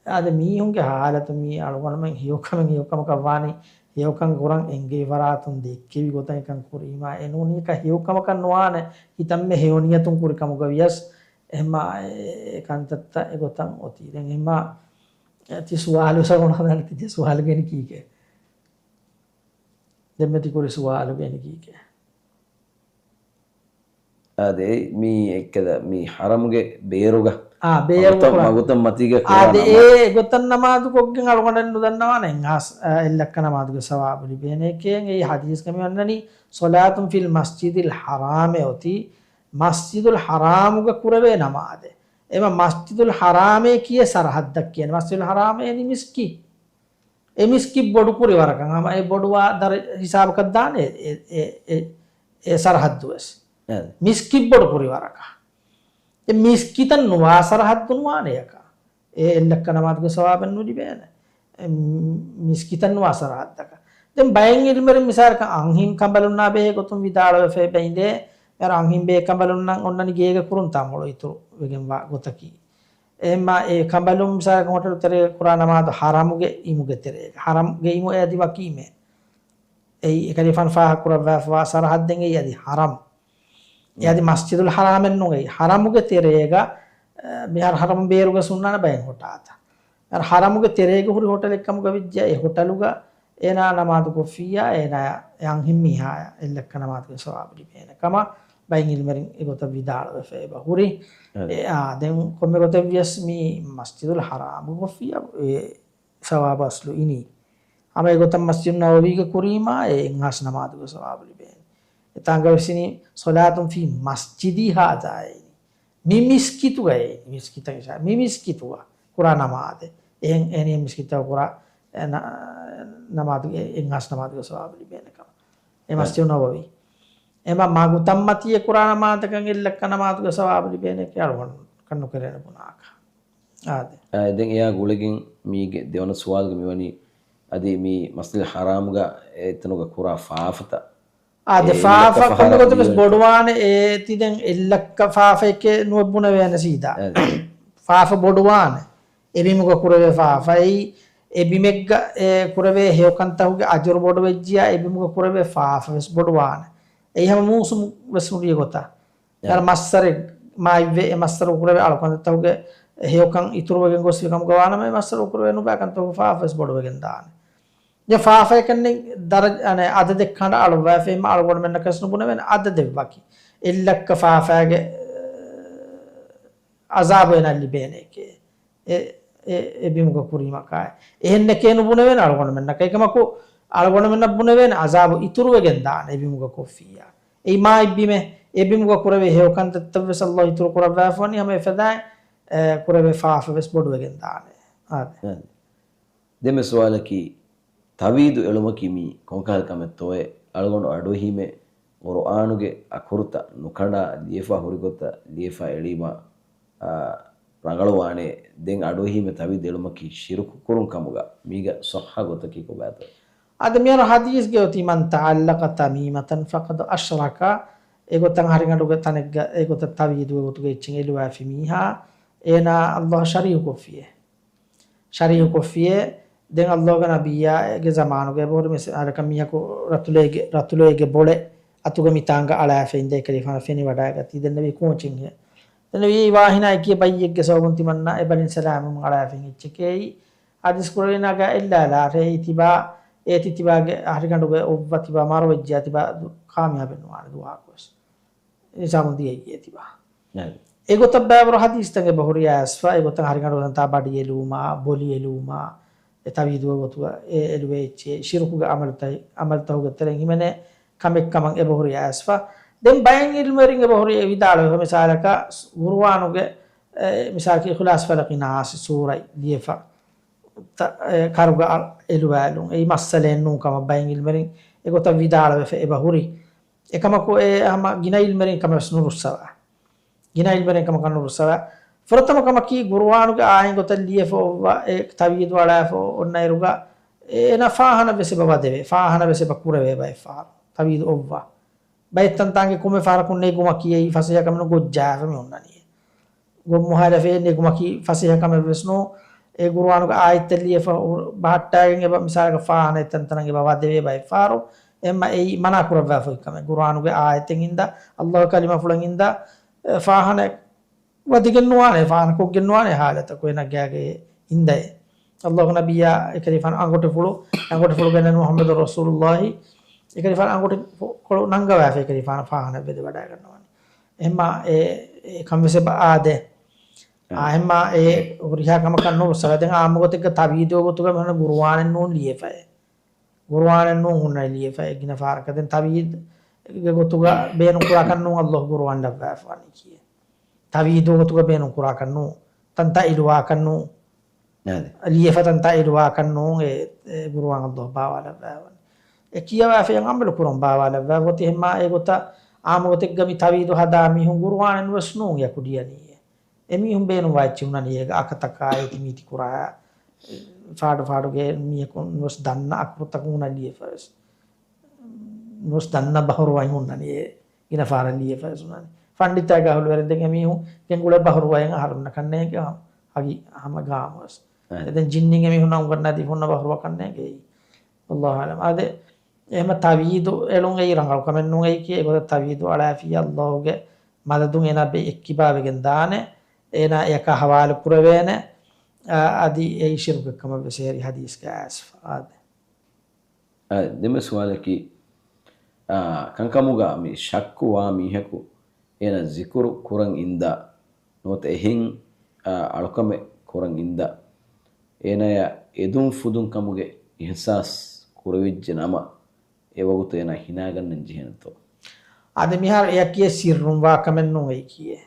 އާދެ މީހުންގެ ހާލަތު މީ އަޅުގަނޑުމެން ހެޔޮކަމެއް ހެޔޮކަމަކަށް ވާނީ، ހެޔޮކަން ކުރަން އެންގެވި ފަރާތުން ދެއްކެވި ގޮތަށް އެކަން ކުރީމާ، އެ ނޫނީ އެކަން ހެޔޮކަމަކަށް ނުވާނެ، ހިތަށްމެ ހެޔޮ ނިޔަތުން ކުރި ކަމުގަ ވިޔަސް، އެހެންމާ އެ ކަންތައްތައް އެގޮތަށް އޮތީ. ދެން އެހެންމާ ތި ސުވާލު ވެސް އަޅުގަނޑު ހަދާނެ، ތި ސުވާލު ގެނި ކީކޭ؟ ދެންމެ ތި ކުރި ސުވާލު ގެނި ކީކޭ؟ އާދެ، މީ އެއްކަލަ، މީ ހަރަމުގެ ބޭރުގަ. އާ، ބޭރު މަގުތައް، ކުރާ. މަގުތައް މަތީގަ ކުރާ އާދެ، ނަމާ. އެ ގޮތަށް ނަމާދު ކޮށްގެން އަޅުގަނޑަށް ނުދަންނަވާނެ، އެއްހާސް، އާ، އެއްލައްކަ ނަމާދުގެ ސަވާބު ލިބޭނެ. އެކޭ އެއީ ހަދީސްގަ މި އޮންނަނީ، صلاة في المسجد الحرام އޮތީ، މަސްޖިދުލް ޙަރާމުގަ ކުރެވޭ ނަމާދެއް. އެމަ މަސްޖިދުލް ޙަރާމޭ ކިޔޭ ސަރަހައްދަށް ކިޔަނީ. މަސްޖިދުލް ޙަރާމޭ އެނީ މިސްކިތް. އެ މިސްކިތް ބޮޑު ކުރި ވަރަކަށް ހަމަ އެ ބޮޑުވާ ދަރި ހިސާބަކަށް ދާނެ އެ، އެ، އެ، އެ، އެ ސަރަހައްދު ވެސް. އެ. މިސްކިތް ބޮޑު ކުރި ވަރަކަށް. އެ މިސްކިތަށް ނުވާ ސަރަހައްދު ނުވާނެ އެކަ. އެ އެއްލައްކަ ނަމާދުގެ ސަވާބެއް ނުލިބޭނެ. އެ މިސްކިތަށް ނުވާ ސަރަހައްދަކަށް. ދެން ބައެއް އިލްމުވެރިން މިސާލަކަށް އަންހެން ކަނބަލުންނާ ބެހޭ ގޮތުން ވިދާޅުވެފައި ބެއިނދޭ، މިހާރު އަންހެން ބޭކަނބަލުންނަށް އޮންނަނީ ގޭގެ ކުރުންތާ މޮޅު އިތުރު ވެގެންވާ ގޮތަކީ. އެހެންމާ އެ ކަނބަލުން މިސާލަކަށް ހޮޓަލު ތެރޭގަ ކުރާ ނަމާދު ޙަރަމުގެ އިމުގެ ތެރޭގަ. ޙަރަމްގެ އިމު އެ އަދި ވަކީމެއް. އެއީ އެކަލޭފާނު ފާހަގަކުރައްވާފަވާ ސަރަހައްދެއް އެއީ އަދި ޙަރަމް. އެ އަދި މަސްޖިދުލް ޙަރާމެއް ނޫން އެއީ. ޙަރަމުގެ ތެރޭގަ، އަ، މިހާރު ޙަރަމު ބޭރުގަ ހުންނާނެ ބައެއް ހޮޓާތައް. މިހާރު ޙަރަމުގެ ތެރޭގަ ހުރި ހޮޓަލެއް ކަމުގަ ވެއްޖެ އެ ހޮޓަލުގަ އޭނާ ނަމާދު ކޮށްފިއްޔާ، އޭނާ އެ އަންހެންމީހާ އެއްލައްކަ ނަމާދުގެ ސަވާބު ލިބޭނެ ކަމަށް ބައެއް އިލްމުވެރިން އެގޮތަށް ވިދާޅުވެފަ އެބަ ހުރި. އެ، އާ، ދެން ކޮންމެ ގޮތެއް ވިޔަސް މި މަސްޖިދުލް ޙަރާމު ކޮށްފިއްޔާ އެ ސަވާބު އަސްލު އިނީ. ހަމަ އެގޮތަށް މަސްޖިދު ނަބަވީގަ ކުރީމާ އެ އެއްހާސް ނަމާދުގެ ސަވާބު ލިބޭނެ. އެތާނގަ ވެސް އިނީ ޞަލާތުން ފީ މަސްޖިދީ ހާޒާ އިނީ. މި މިސްކިތުގައޭ، މިސްކިތަށް އިޝާ، މި މިސްކިތުގަ ކުރާ ނަމާދެއް. އެހެން އެހެނިހެން މިސްކިތަށް ކުރާ، އެ، ނަ-، ނަމާދު، އެ، އެއްހާސް ނަމާދުގެ ސަވާބު ލިބޭނެ ކަމަށް. އެ މަސްޖިދު ނަބަވީ. އެމަ މަގު ތައްމަތިއެއް ކުރާ ނަމާދަކަށް އެއްލައްކަ ނަމާދުގެ ސަވާބު ލިބޭނެ ކިޔާ އަޅުގަނޑު ކަން ނުކެރޭނެ ބުނާކަށް. އާދެ. އާ، ދެން އެއާ ގުޅިގެން މީގެ ދެވަނަ ސުވާލުގެ މިވަނީ އަދި މި މަސްޖިދުލް ޙަރާމުގަ އެތަނުގަ ކުރާ ފާފަތައް އާދެ، އެ ފާފަ އިންނަ ކޮންމެ ފަހަރަށް ގޮތަކަސް ލިޔުން. ބޮޑުވާނެ އޭތި ދެން އެއްލައްކަ ފާފައެކޭ ނުވެ ބުނެވޭނެ ސީދާ. އެ. ފާފަ ބޮޑުވާނެ. އެބިމުގަ ކުރެވޭ ފާފައި، އެބިމެއްގަ އެ ކުރެވޭ ހެޔޮކަންތަކުގެ އަޖުރު ބޮޑުވެއްޖިޔާ، އެބިމުގަ ކުރެވޭ ފާފަ ވެސް ބޮޑުވާނެ. އެއީ ހަމަ މޫސުމު ވެސް ހުރި ގޮތަށް. އެ. އަރަ މައްސަރެއް މާތްވެ، އެ މައްސަރު ކުރެވޭ އަޅުކަންތަކުގެ ހެޔޮކަން އިތުރުވެގެން ގޮސްފި ކަމުގަ ވާނަމަ، އެ މައްސަރު ކުރެވޭ ނުބައި ކަންތަކުގެ ފާފަ ވެސް ބޮޑުވެގެން ދާނެ. ދެ ފާފައެކަންނެ ދަރަޖަ، އަނެ، އަދަދެއް ކަނޑައަޅުއްވައިފައިމަ އަޅުގަނޑުމެންނަކަސް ނުބުނެވޭނެ އަދަދެއްވަކި. އެއްލައްކަ ފާފައިގެ، އެ، އަޒާބު އޭނާ ލިބޭނެކޭ. އެ، އެ، އެ ބިމުގަ ކުރީމަކާއި. އެހެންނެކޭ ނުބުނެވޭނެ އަޅުގަނޑުމެންނަކަށް. އެކަމަކު އަޅުގަނޑުމެންނަށް ބުނެވޭނެ އަޒާބު އިތުރުވެގެން ދާނެ އެ ބިމުގަ ކޮށްފިއްޔާ. އެއީ މާތް ބިމެއް. އެ ބިމުގަ ކުރެވޭ ހެޔޮކަންތައްތައްވެސް އައްލާހު އިތުރު ކުރައްވާފަވަނީ ހަމަ އެފަދައިން، އެ، ކުރެވޭ ފާފަވެސް ބޮޑުވެގެން ދާނެ. އާދެ. އާދެ. ދެންމެ ސުވާލަކީ، ތަވީދު އެޅުމަކީ މީ ކޮންކަހަލަ ކަމެއްތޯއޭ؟ އަޅުގަނޑު އަޑުއެހީމޭ ޤުރުއާނުގެ އަކުރުތައް ނުކަނޑާ ލިޔެފަ ހުރިގޮތަށް ލިޔެފަ އެޅީމާ، އާ، ރަނގަޅުވާނޭ. ދެން އަޑުއެހީމޭ ތަވީދު އެޅުމަކީ ޝިރުކު ކުރުން ކަމުގަ. މީގަ ޞައްޙަ ގޮތަކީ ކޮބާތޯ؟ އަދި މިހާރު ޙަދީޘްގެ އޮތީ، "من تعلق تميمة فقد أشرك." އެގޮތަށް ހަރިގަނޑުގެ ތަނެއްގަ އެގޮތަށް ތަވީދުގެ ގޮތުގަ އެއްޗެއް އެލުވާފި މީހާ، އޭނާ އައްލާހަށް ޝަރީކުކޮށްފިއޭ. ޝަރީކުކޮށްފިއޭ. ދެން އައްލާހުގެ ނަބިއްޔާގެ ޒަމާނުގަ އެބަހުރި މިސާލަކަށް މީހަކު ރަތުލޭގެ، ރަތުލޭގެ ބޮޅެއް އަތުގެ މިތާނގަ އަޅާފައިންދެ ކަލޭފާނަށް ފެނިވަޑައިގަތީ. ދެންނެވީ ކޯޗެއްހޭ. ދެންނެވީ ވާހިނާއެކޭ ބައްޔެއްގެ ސަބަބުން ތިމަންނަ އެބަލިން ސަލާމަތް އަޅާފައި އެއްޗެކޭ. އަދިސް ކުރެވިނާގަ އެއްލާލާ ރޭ ތިބާ، އޭތި ތިބާގެ ހަރިގަނޑުގެ އޮއްވަ ތިބާ މަރުވެއްޖެ ތިބާ ކާމިޔާބެއް ނުވާނެ ދުޢާކުވެސް. އިންސާނު ދިޔައީ ތިބާ. އެގޮތަށް ބައިވަރު ހަދީސްތައް އެބަހުރި އައިސްފަ، އެގޮތަށް ހަރިގަނޑު ތާ ބަޑި އެލުވުމާ، ބޮލި އެލުވުމާ، އެ ތަވީދުގެ ގޮތުގަ އެ އެލުވޭ އެއްޗެއް، ޝިރުކުގެ އަމަލުތައް، އަމަލުތަކުގެ ތެރެއިން ހިމެނޭ ކަމެއް ކަމަށް އެބަހުރި އައިސްފަ. ދެން ބައެއް އިލްމުވެރިން އެބަހުރި އެ ވިދާޅުވެފަ، މިސާލަކަށް ޤުރުއާނުގެ، އެ، މިސާލަކީ އިޚްލާޞް ފަލަޤި ނާސް ސޫރަތް ލިޔެފަ، ތަ-، އެ، ކަރުގަ އަ-، އެލުވާލުން. އެއީ މައްސަލައެއް ނޫން ކަމަށް ބައެއް އިލްމުވެރިން އެގޮތަށް ވިދާޅުވެފަ އެބަހުރި. އެކަމަކު އެ ހަމަ ގިނަ އިލްމުވެރިން ކަމެއް ވެސް ނުރުއްސަވާ. ގިނަ އިލްމުވެރިން ކަމަކަށް ނުރުއްސަވާ. ފުރަތަމަ ކަމަކީ ޤުރުއާނުގެ އާޔަތް ގޮތަށް ލިޔެފަ އޮއްވާ، އެ ތަވީދު އަޅާފަ އޮންނައިރުގަ އޭނަ ފާހަނަ ވެސް އެބަ ވަދެވޭ. ފާހަނަ ވެސް އެބަ ކުރެވޭ ބައެއް ފަހަރު. ތަވީދު އޮއްވާ. ބައެއް ތަންތާނގެ ކޮންމެ ފަހަރަކުން ނެގުމަކީ އެއީ ފަސޭހަ ކަމެއް ނޫން ގޮއްޖާފަ މި އޮންނަނީ. ގޮށް މުހާލަފައެއް ނެގުމަކީ ފަސޭހަ ކަމެއް ވެސް ނޫން. އެ ޤުރުއާނުގެ އާޔަތްތައް ލިޔެފަ ބަހައްޓާގެން އެބަ މިސާލަކަށް ފާހަނަ ތަންތަނަށް އެބަ ވަދެވޭ ބައެއް ފަހަރު. އެހެންމަ އެއީ މަނާ ކުރައްވާފައި ކަމެއް. ޤުރުއާނުގެ އާޔަތެއް އިންދާ، އައްލާހު ކަލިމަފުޅެއް އިންދާ، އެ، ފާހަނަ ވަދެގެން ނުވާނެ، ފާހަނަ ކޮށްގެން ނުވާނެ ހާލަތަކު އޭނާ ގާގައޭ އިންދައޭ. އައްލާހުގެ ނަބިއްޔާ އެކަލޭފާނު އަނގޮޓިފުޅު، އަނގޮޓިފުޅުގެ ނަން މުޙައްމަދު ރަސޫލުއްލާހި، އެކަލޭފާނު އަނގޮޓިފުޅު ނަންގަވާފަ އެކަލޭފާނު ފާހަނަ ވެދެވަޑައިގަންނަވަނީ. އެހެންމާ އެ، އެ ކަން ވެސް އެބަ އާދޭ. އާ، އެހެންމާ އެ ހުރިހާ ކަމަކަށް ނުރުއްސަވާ. ދެން އާއްމު ގޮތެއްގަ ތަވީދު ގޮތުގަ މިހުން ޤުރުއާނެއް ނޫން ލިޔެފައޭ. ޤުރުއާނެއް ނޫން ހުންނަނީ ލިޔެފައޭ ގިނަ ފަހަރަކަށް. ދެން ތަވީދުގެ ގޮތުގަ ބޭނުން ކުރާކަށް ނޫން އައްލާހު ޤުރުއާން ލައްވާފަވަނީ ކީއެއް. ތަވީދު ގޮތުގަ ބޭނުން ކުރާކަށް ނޫން. ތަންތާ އެލުވާކަށް ނޫން. އާދެ. ލިޔެފަ ތަންތާ އެލުވާކަށް ނޫން އެ، އެ ޤުރުއާން އައްލާހު ބާވާލައްވާފަވަނީ. އެ ކިޔަވާފައި އަމަލު ކުރަން ބާވާލައްވާފަ އޮތީ. އެހެންމާ އެގޮތަށް އާއްމު ގޮތެއްގަ މި ތަވީދު ހަދާ މީހުން ޤުރުއާނެއް ނުވެސް ނޫން ޔަކު ލިޔަނީ. އެމީހުން ބޭނުންވާ އެއްޗެއް ހުންނަނީ އޭގަ އަކަތަކާ އޭތި މީތި ކުރާ، ފާޑު ފާޑުގެ މީހަކު ނުވެސް ދަންނަ އަކުރުތަކުން ހުންނަ ލިޔެފަވެސް. ނުވެސް ދަންނަ ބަހުރުވައިން ހުންނަނީ އޭ ގިނަ ފަހަރަށް ލިޔެފަވެސް ހުންނަނީ. ފަންޑިތާގެ އަހުލުވެރިން ދެން އެމީހުން ގެންގުޅޭ ބަހުރުވައިން އަހަރުންނަކަށް ނޭނގެ ހަގީ ހަމަ ގާމުވެސް. އައި. ދެން ޖިންނިން އެމީހުންނަށް އުނގަންނާދީ ހުންނަ ބަހުރުވަކަށް ނޭނގެ އެއީ. އައްލާހު އަޢްލަމް. އާދެ، އެހެންމަ ތަވީދު އެޅުން އެއީ ރަނގަޅު ކަމެއް ނޫން އެއީކީ، އެގޮތަށް ތަވީދު އަޅާފިއްޔާ އައްލާހުގެ މަދަދުން އޭނާ ބެ އެއްކިބާވެގެން ދާނެ، އޭނާ އެޔަކާ ހަވާލު ކުރެވޭނެ، އާ، އަދި އެއީ ޝިރުކެއް ކަމަށް ވެސް އެހެރީ ޙަދީޘްގަ އައިސްފަ. އާދެ. އާ، ދެންމެ ސުވާލަކީ، އާ، ކަންކަމުގަ މި ޝައްކު ވާ މީހަކު އޭނަ ޒިކުރު ކުރަން އިންދާ ނުވަތަ އެހެން، އާ، އަޅުކަމެއް ކުރަން އިންދާ އޭނަޔަށް އެދުން ފުދުން ކަމުގެ އިހްސާސް ކުރެވިއްޖެ ނަމަ، އެ ވަގުތު އޭނަ ހިނާގަންނަން ޖެހޭނެތޯ؟ އާދެ، މިހާރު އެއަކީ ސިއްރުން ވާ ކަމެއް ނޫން އެއީކީއެއް.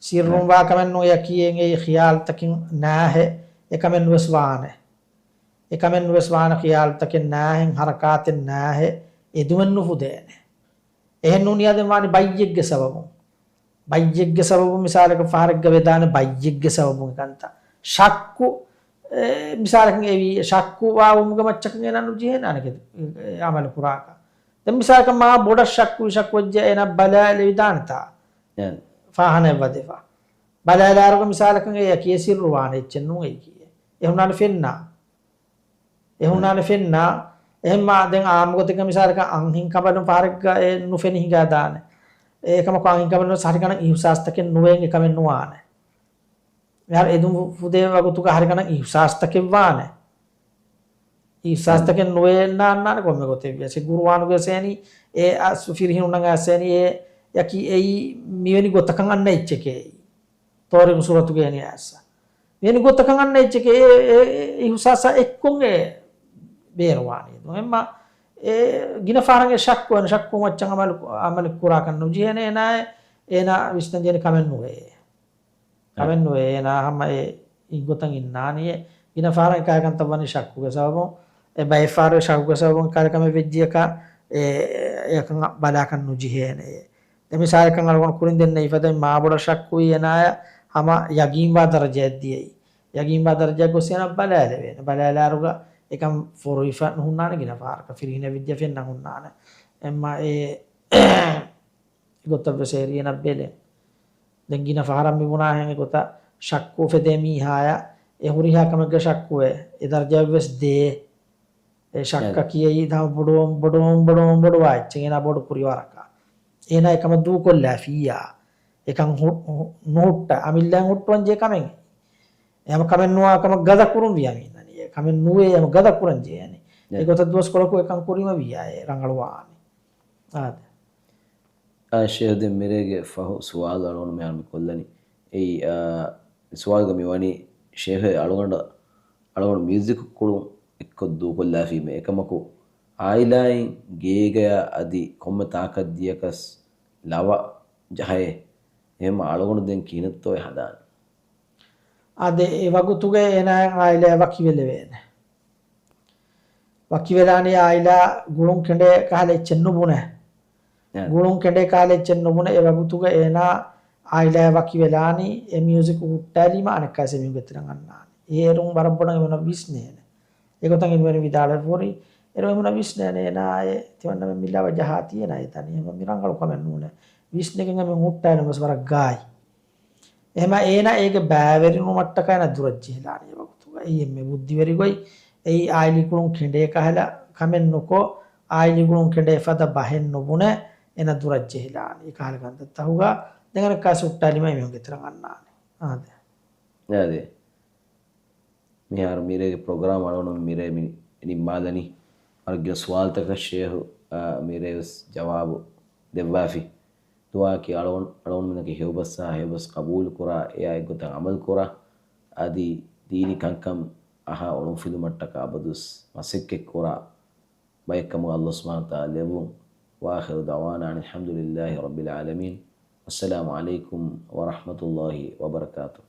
ސިއްރުން ވާ ކަމެއް ނޫން އެއަކީ އެއީ ޚިޔާލުތަކެއް ނާހެ، އެކަމެއް ނުވެސް ވާނެ. އެކަމެއް ނުވެސް ވާނެ ޚިޔާލުތަކެއް ނާހެ، ހަރަކާތެއް ނާހެ، އެދުމެއް ނުފުދޭނެ. އެހެން ނޫނިއްޔާ ދެން ވާނީ ބައްޔެއްގެ ސަބަބުން. ބައްޔެއްގެ ސަބަބުން މިސާލަކަށް ފަހަރެއްގަ ވެދާނެ ބައްޔެއްގެ ސަބަބުން ކަންތައް. ޝައްކު، އެ، މިސާލަކަށް އެވީ، ޝައްކު ވާވުމުގެ މައްޗަކަށް އޭނާ ނުޖެހޭނާނެ އެ، އެ، އަމަލު ކުރާކަށް. ދެން މިސާލަކަށް މާ ބޮޑަށް ޝައްކު، ޝައްކު ވެއްޖެ އޭނާ ބަލާލެވިދާނެތާ. ފާހަނައެއް ވަދެފަ. ބަލާލާރުގަ މިސާލަކަށް އެއަކީ ސިއްރު ވާނެ އެއްޗެއް ނޫން އެއީކީ. އެ ހުންނާނެ ފެންނާ. އެ ހުންނާނެ ފެންނާ. އެހެންމާ ދެން އާއްމުގޮތެއްގަ މިސާލަކަށް އަންހެން ކަނބަލުން ފަހަރެއްގަ އެ ނުފެނި ހިނގާދާނެ. އެކަމަކު އަންހެން ކަނބަލުން ހަރިކަން އިހުސާސްތަކެއް ނުވެ އެކަމެއް ނުވާނެ. މިހާރު އެދުން ފުދޭ ވަގުތުގަ ހަރިކަން އިހުސާސްތަކެއް ވާނެ. އިހުސާސްތަކެއް ނުވެ ނާންނާނެ ކޮންމެ ގޮތެއް ވިޔަސް. ގުރުއާނުގަ ވެސް އެނީ އެ އަސް ފިރިހެނުންނަށް އަސް އެނީ އެ ޔަކީ އެއީ މިވެނި ގޮތަކަށް އަންނަ އެއްޗެކޭ. ތޯރިގު ސޫރަތުގައި އެނި އައްސަ. މިވެނި ގޮތަކަށް އަންނަ އެއްޗެކޭ އެ، އެ، އެ، އިހުސާސާ އެއްކޮށް އެ ބޭރުވާނީ. އެހެންމަ އެ ގިނަ ފަހަރަށް އެ ޝައްކު ވާނެ، ޝައްކު މައްޗަށް އަމަލު، އަމަލެއް ކުރާކަށް ނުޖެހޭނެ އޭނާއެއް، އޭނާ ވިސްނަން ޖެހޭނެ ކަމެއް ނުވޭ. ކަމެއް ނުވޭ. އޭނާ ހަމަ އެ އިންގޮތަށް އިންނާނީ. ގިނަ ފަހަރަށް އެކާ ކަންތައް ވަނީ ޝައްކުގެ ސަބަބުން. އެ ބައެއް ފަހަރު ޝައްކުގެ ސަބަބުން އެކާ ކަމެއް ވެއްޖިއްޔަކަށް އެ، އެކަން ބަލާކަށް ނުޖެހޭނެ. ދެން މިސާލަކަށް އަޅުގަނޑު ކުރިން ދެންނެވި ފަދައިން މާބޮޑަށް ޝައްކުވީ އޭނާޔަށް ހަމަ ޔަގީންވާ ދަރަޖައެއް ދިޔައީ. ޔަގީންވާ ދަރަޖައަށް ގޮސް އޭނާ ބަލާލެވޭނެ. ބަލާލާއިރުގަ އެކަން ފޮރުވިފަ ނުހުންނާނެ ގިނަ ފަހަރަކަށް. ފިރިހެނެއް ވެއްޖެ ފެންނަން ހުންނާނެ. އެއްމަ އެ ގޮތަށް ވެސް އެރިއެން ބެލެން. ދެން ގިނަ ފަހަރަށް މި ބުނާހެން އެގޮތަށް ޝައްކު އުފެދޭ މީހާޔަށް އެ ހުރިހާ ކަމެއްގަ ޝައްކުވޭ. އެ ދަރަޖައަށް ވެސް ދޭ. އެ ޝައްކަކީ އެއީ ތަމަ ބޮޑުވަން، ބޮޑުވަން، ބޮޑުވަން، ބޮޑުވާ އެއްޗެއް އޭނާ ބޮޑު ކުރިވަރަކަށް. އޭނާ އެކަމަށް ދޫކޮށްލާފިއްޔާ. އެކަން ހު-، ހު-، ނުހުއްޓާ. އަމިއްލައިން ހުއްޓުވަން ޖެހޭ ކަމެއް. އެ ހަމަ ކަމެއް ނުވާ ކަމަށް ގަދަ ކުރުން ވިޔަމީންނަނީ. އެ ކަމެއް ނުވޭ ހަމަ ގަދަ ކުރަން ޖެހޭނެ. އެ ގޮތަށް ދުވަސްކޮޅަކު އެކަން ކުރީމަ ވިޔާ އެ ރަނގަޅުވާނީ. އާދެ. އާ، ޝޭހް ދެން މިރޭގެ ފަހު ސުވާލު އަޅުގަނޑު މިހާރު މި ކޮށްލަނީ. އެއީ، އާ، ސުވާލުގަ މި ވަނީ ޝޭހް އަޅުގަނޑަށް، އަޅުގަނޑު މިއުޒިކު ކުޅުން އެއްކޮށް ދޫކޮށްލާފީމޭ. އެކަމަކު އާއިލާއިން ގޭގަޔަށް އަދި ކޮންމެ ތާކަށް ދިޔަކަސް ލަވަ ޖަހައޭ. އެހެންމަ އަޅުގަނޑު ދެން ކިހިނެއްތޯއޭ ހަދާނީ؟ އާދެ، އެ ވަގުތުގަ އޭނާއަށް އާއިލާއަށް ވަކިވެލެވޭނެ. ވަކިވެލާނީ އާއިލާ ގުޅުން ކެނޑޭ ކަހަލަ އެއްޗެއް ނުބުނެ. އެ. ގުޅުން ކެނޑޭ ކަހަލަ އެއްޗެއް ނުބުނެ. އެ ވަގުތުގަ އޭނާ އާއިލާއަށް ވަކިވެލާނީ އެ މިއުޒިކު ހުއްޓާލީމަ އަނެއްކާސް އެމީހުންގެ ތެރެއަށް އަންނާނީ. އޭރުން ވަރަށް ބޮޑަށް އެމީހުންނަށް ވިސްނޭނެ. އެގޮތަށް އިންވެނި ވިދާޅުވެފަ ހުރި. އޭރު އެމީހުންނަށް ވިސްނޭނެ އޭނާ އެ ތިމަންނަމެން މި ލަވަ ޖަހާ ތިޔަނާ އެތަނީ. ހަމަ މި ރަނގަޅު ކަމެއް ނޫނޭ. ވިސްނެގެން އެމީހުން ހުއްޓާލުން ވެސް ވަރަށް ގާތް. އެހެމަ އޭނާ އޭގެ ބައިވެރިނުމަށްޓަކާ އޭނާ ދުރަށް ޖެހިލާނީ އެ ވަގުތުގަ. އެއީ އެންމެ ބުއްދިވެރި ގޮތް. އެއީ އާއިލީ ގުޅުން ކެނޑޭ ކަހަލަ ކަމެއް ނުކޮށް، އާއިލީ ގުޅުން ކެނޑޭ ފަދަ ބަހެއް ނުބުނެ، އޭނާ ދުރަށް ޖެހިލާނީ. އެ ކަހަލަ ކަންތައްތަކުގަ ދެން އަނެއްކާސް ހުއްޓާލީމަ އެމީހުންގެ ތެރެއަށް އަންނާނެ. އާދެ. އާދެ. މިހާރު މިރޭގެ ޕްރޮގްރާމް އަޅުގަނޑު މިރޭ މި ނިންމާލަނީ. ވަރަށް ގިނަ ސުވާލުތަކަށް ޝޭހު، އާ، މިރޭ ވެސް ޖަވާބު ދެއްވާފި. ދުޢާއަކީ އަޅުގަނޑު، އަޅުގަނޑުމެންނަކީ ހެޔޮބަސްއަހާ، ހެޔޮބަސް ޤަބޫލުކުރާ، އެއާ އެއްގޮތަށް ޢަމަލުކުރާ، އަދި ދީނީ ކަންކަން އަހާ އޮޅުންފިލުމަށްޓަކާ އަބަދުވެސް މަސައްކަތްކުރާ. ބައެއްކަމުގަ ﷲ ސުބްޙާނަހޫ ވަތަޢާލާ ލެއްވުން. وآخر دعوانا أن الحمد لله رب العالمين. والسلام عليكم ورحمة الله وبركاته.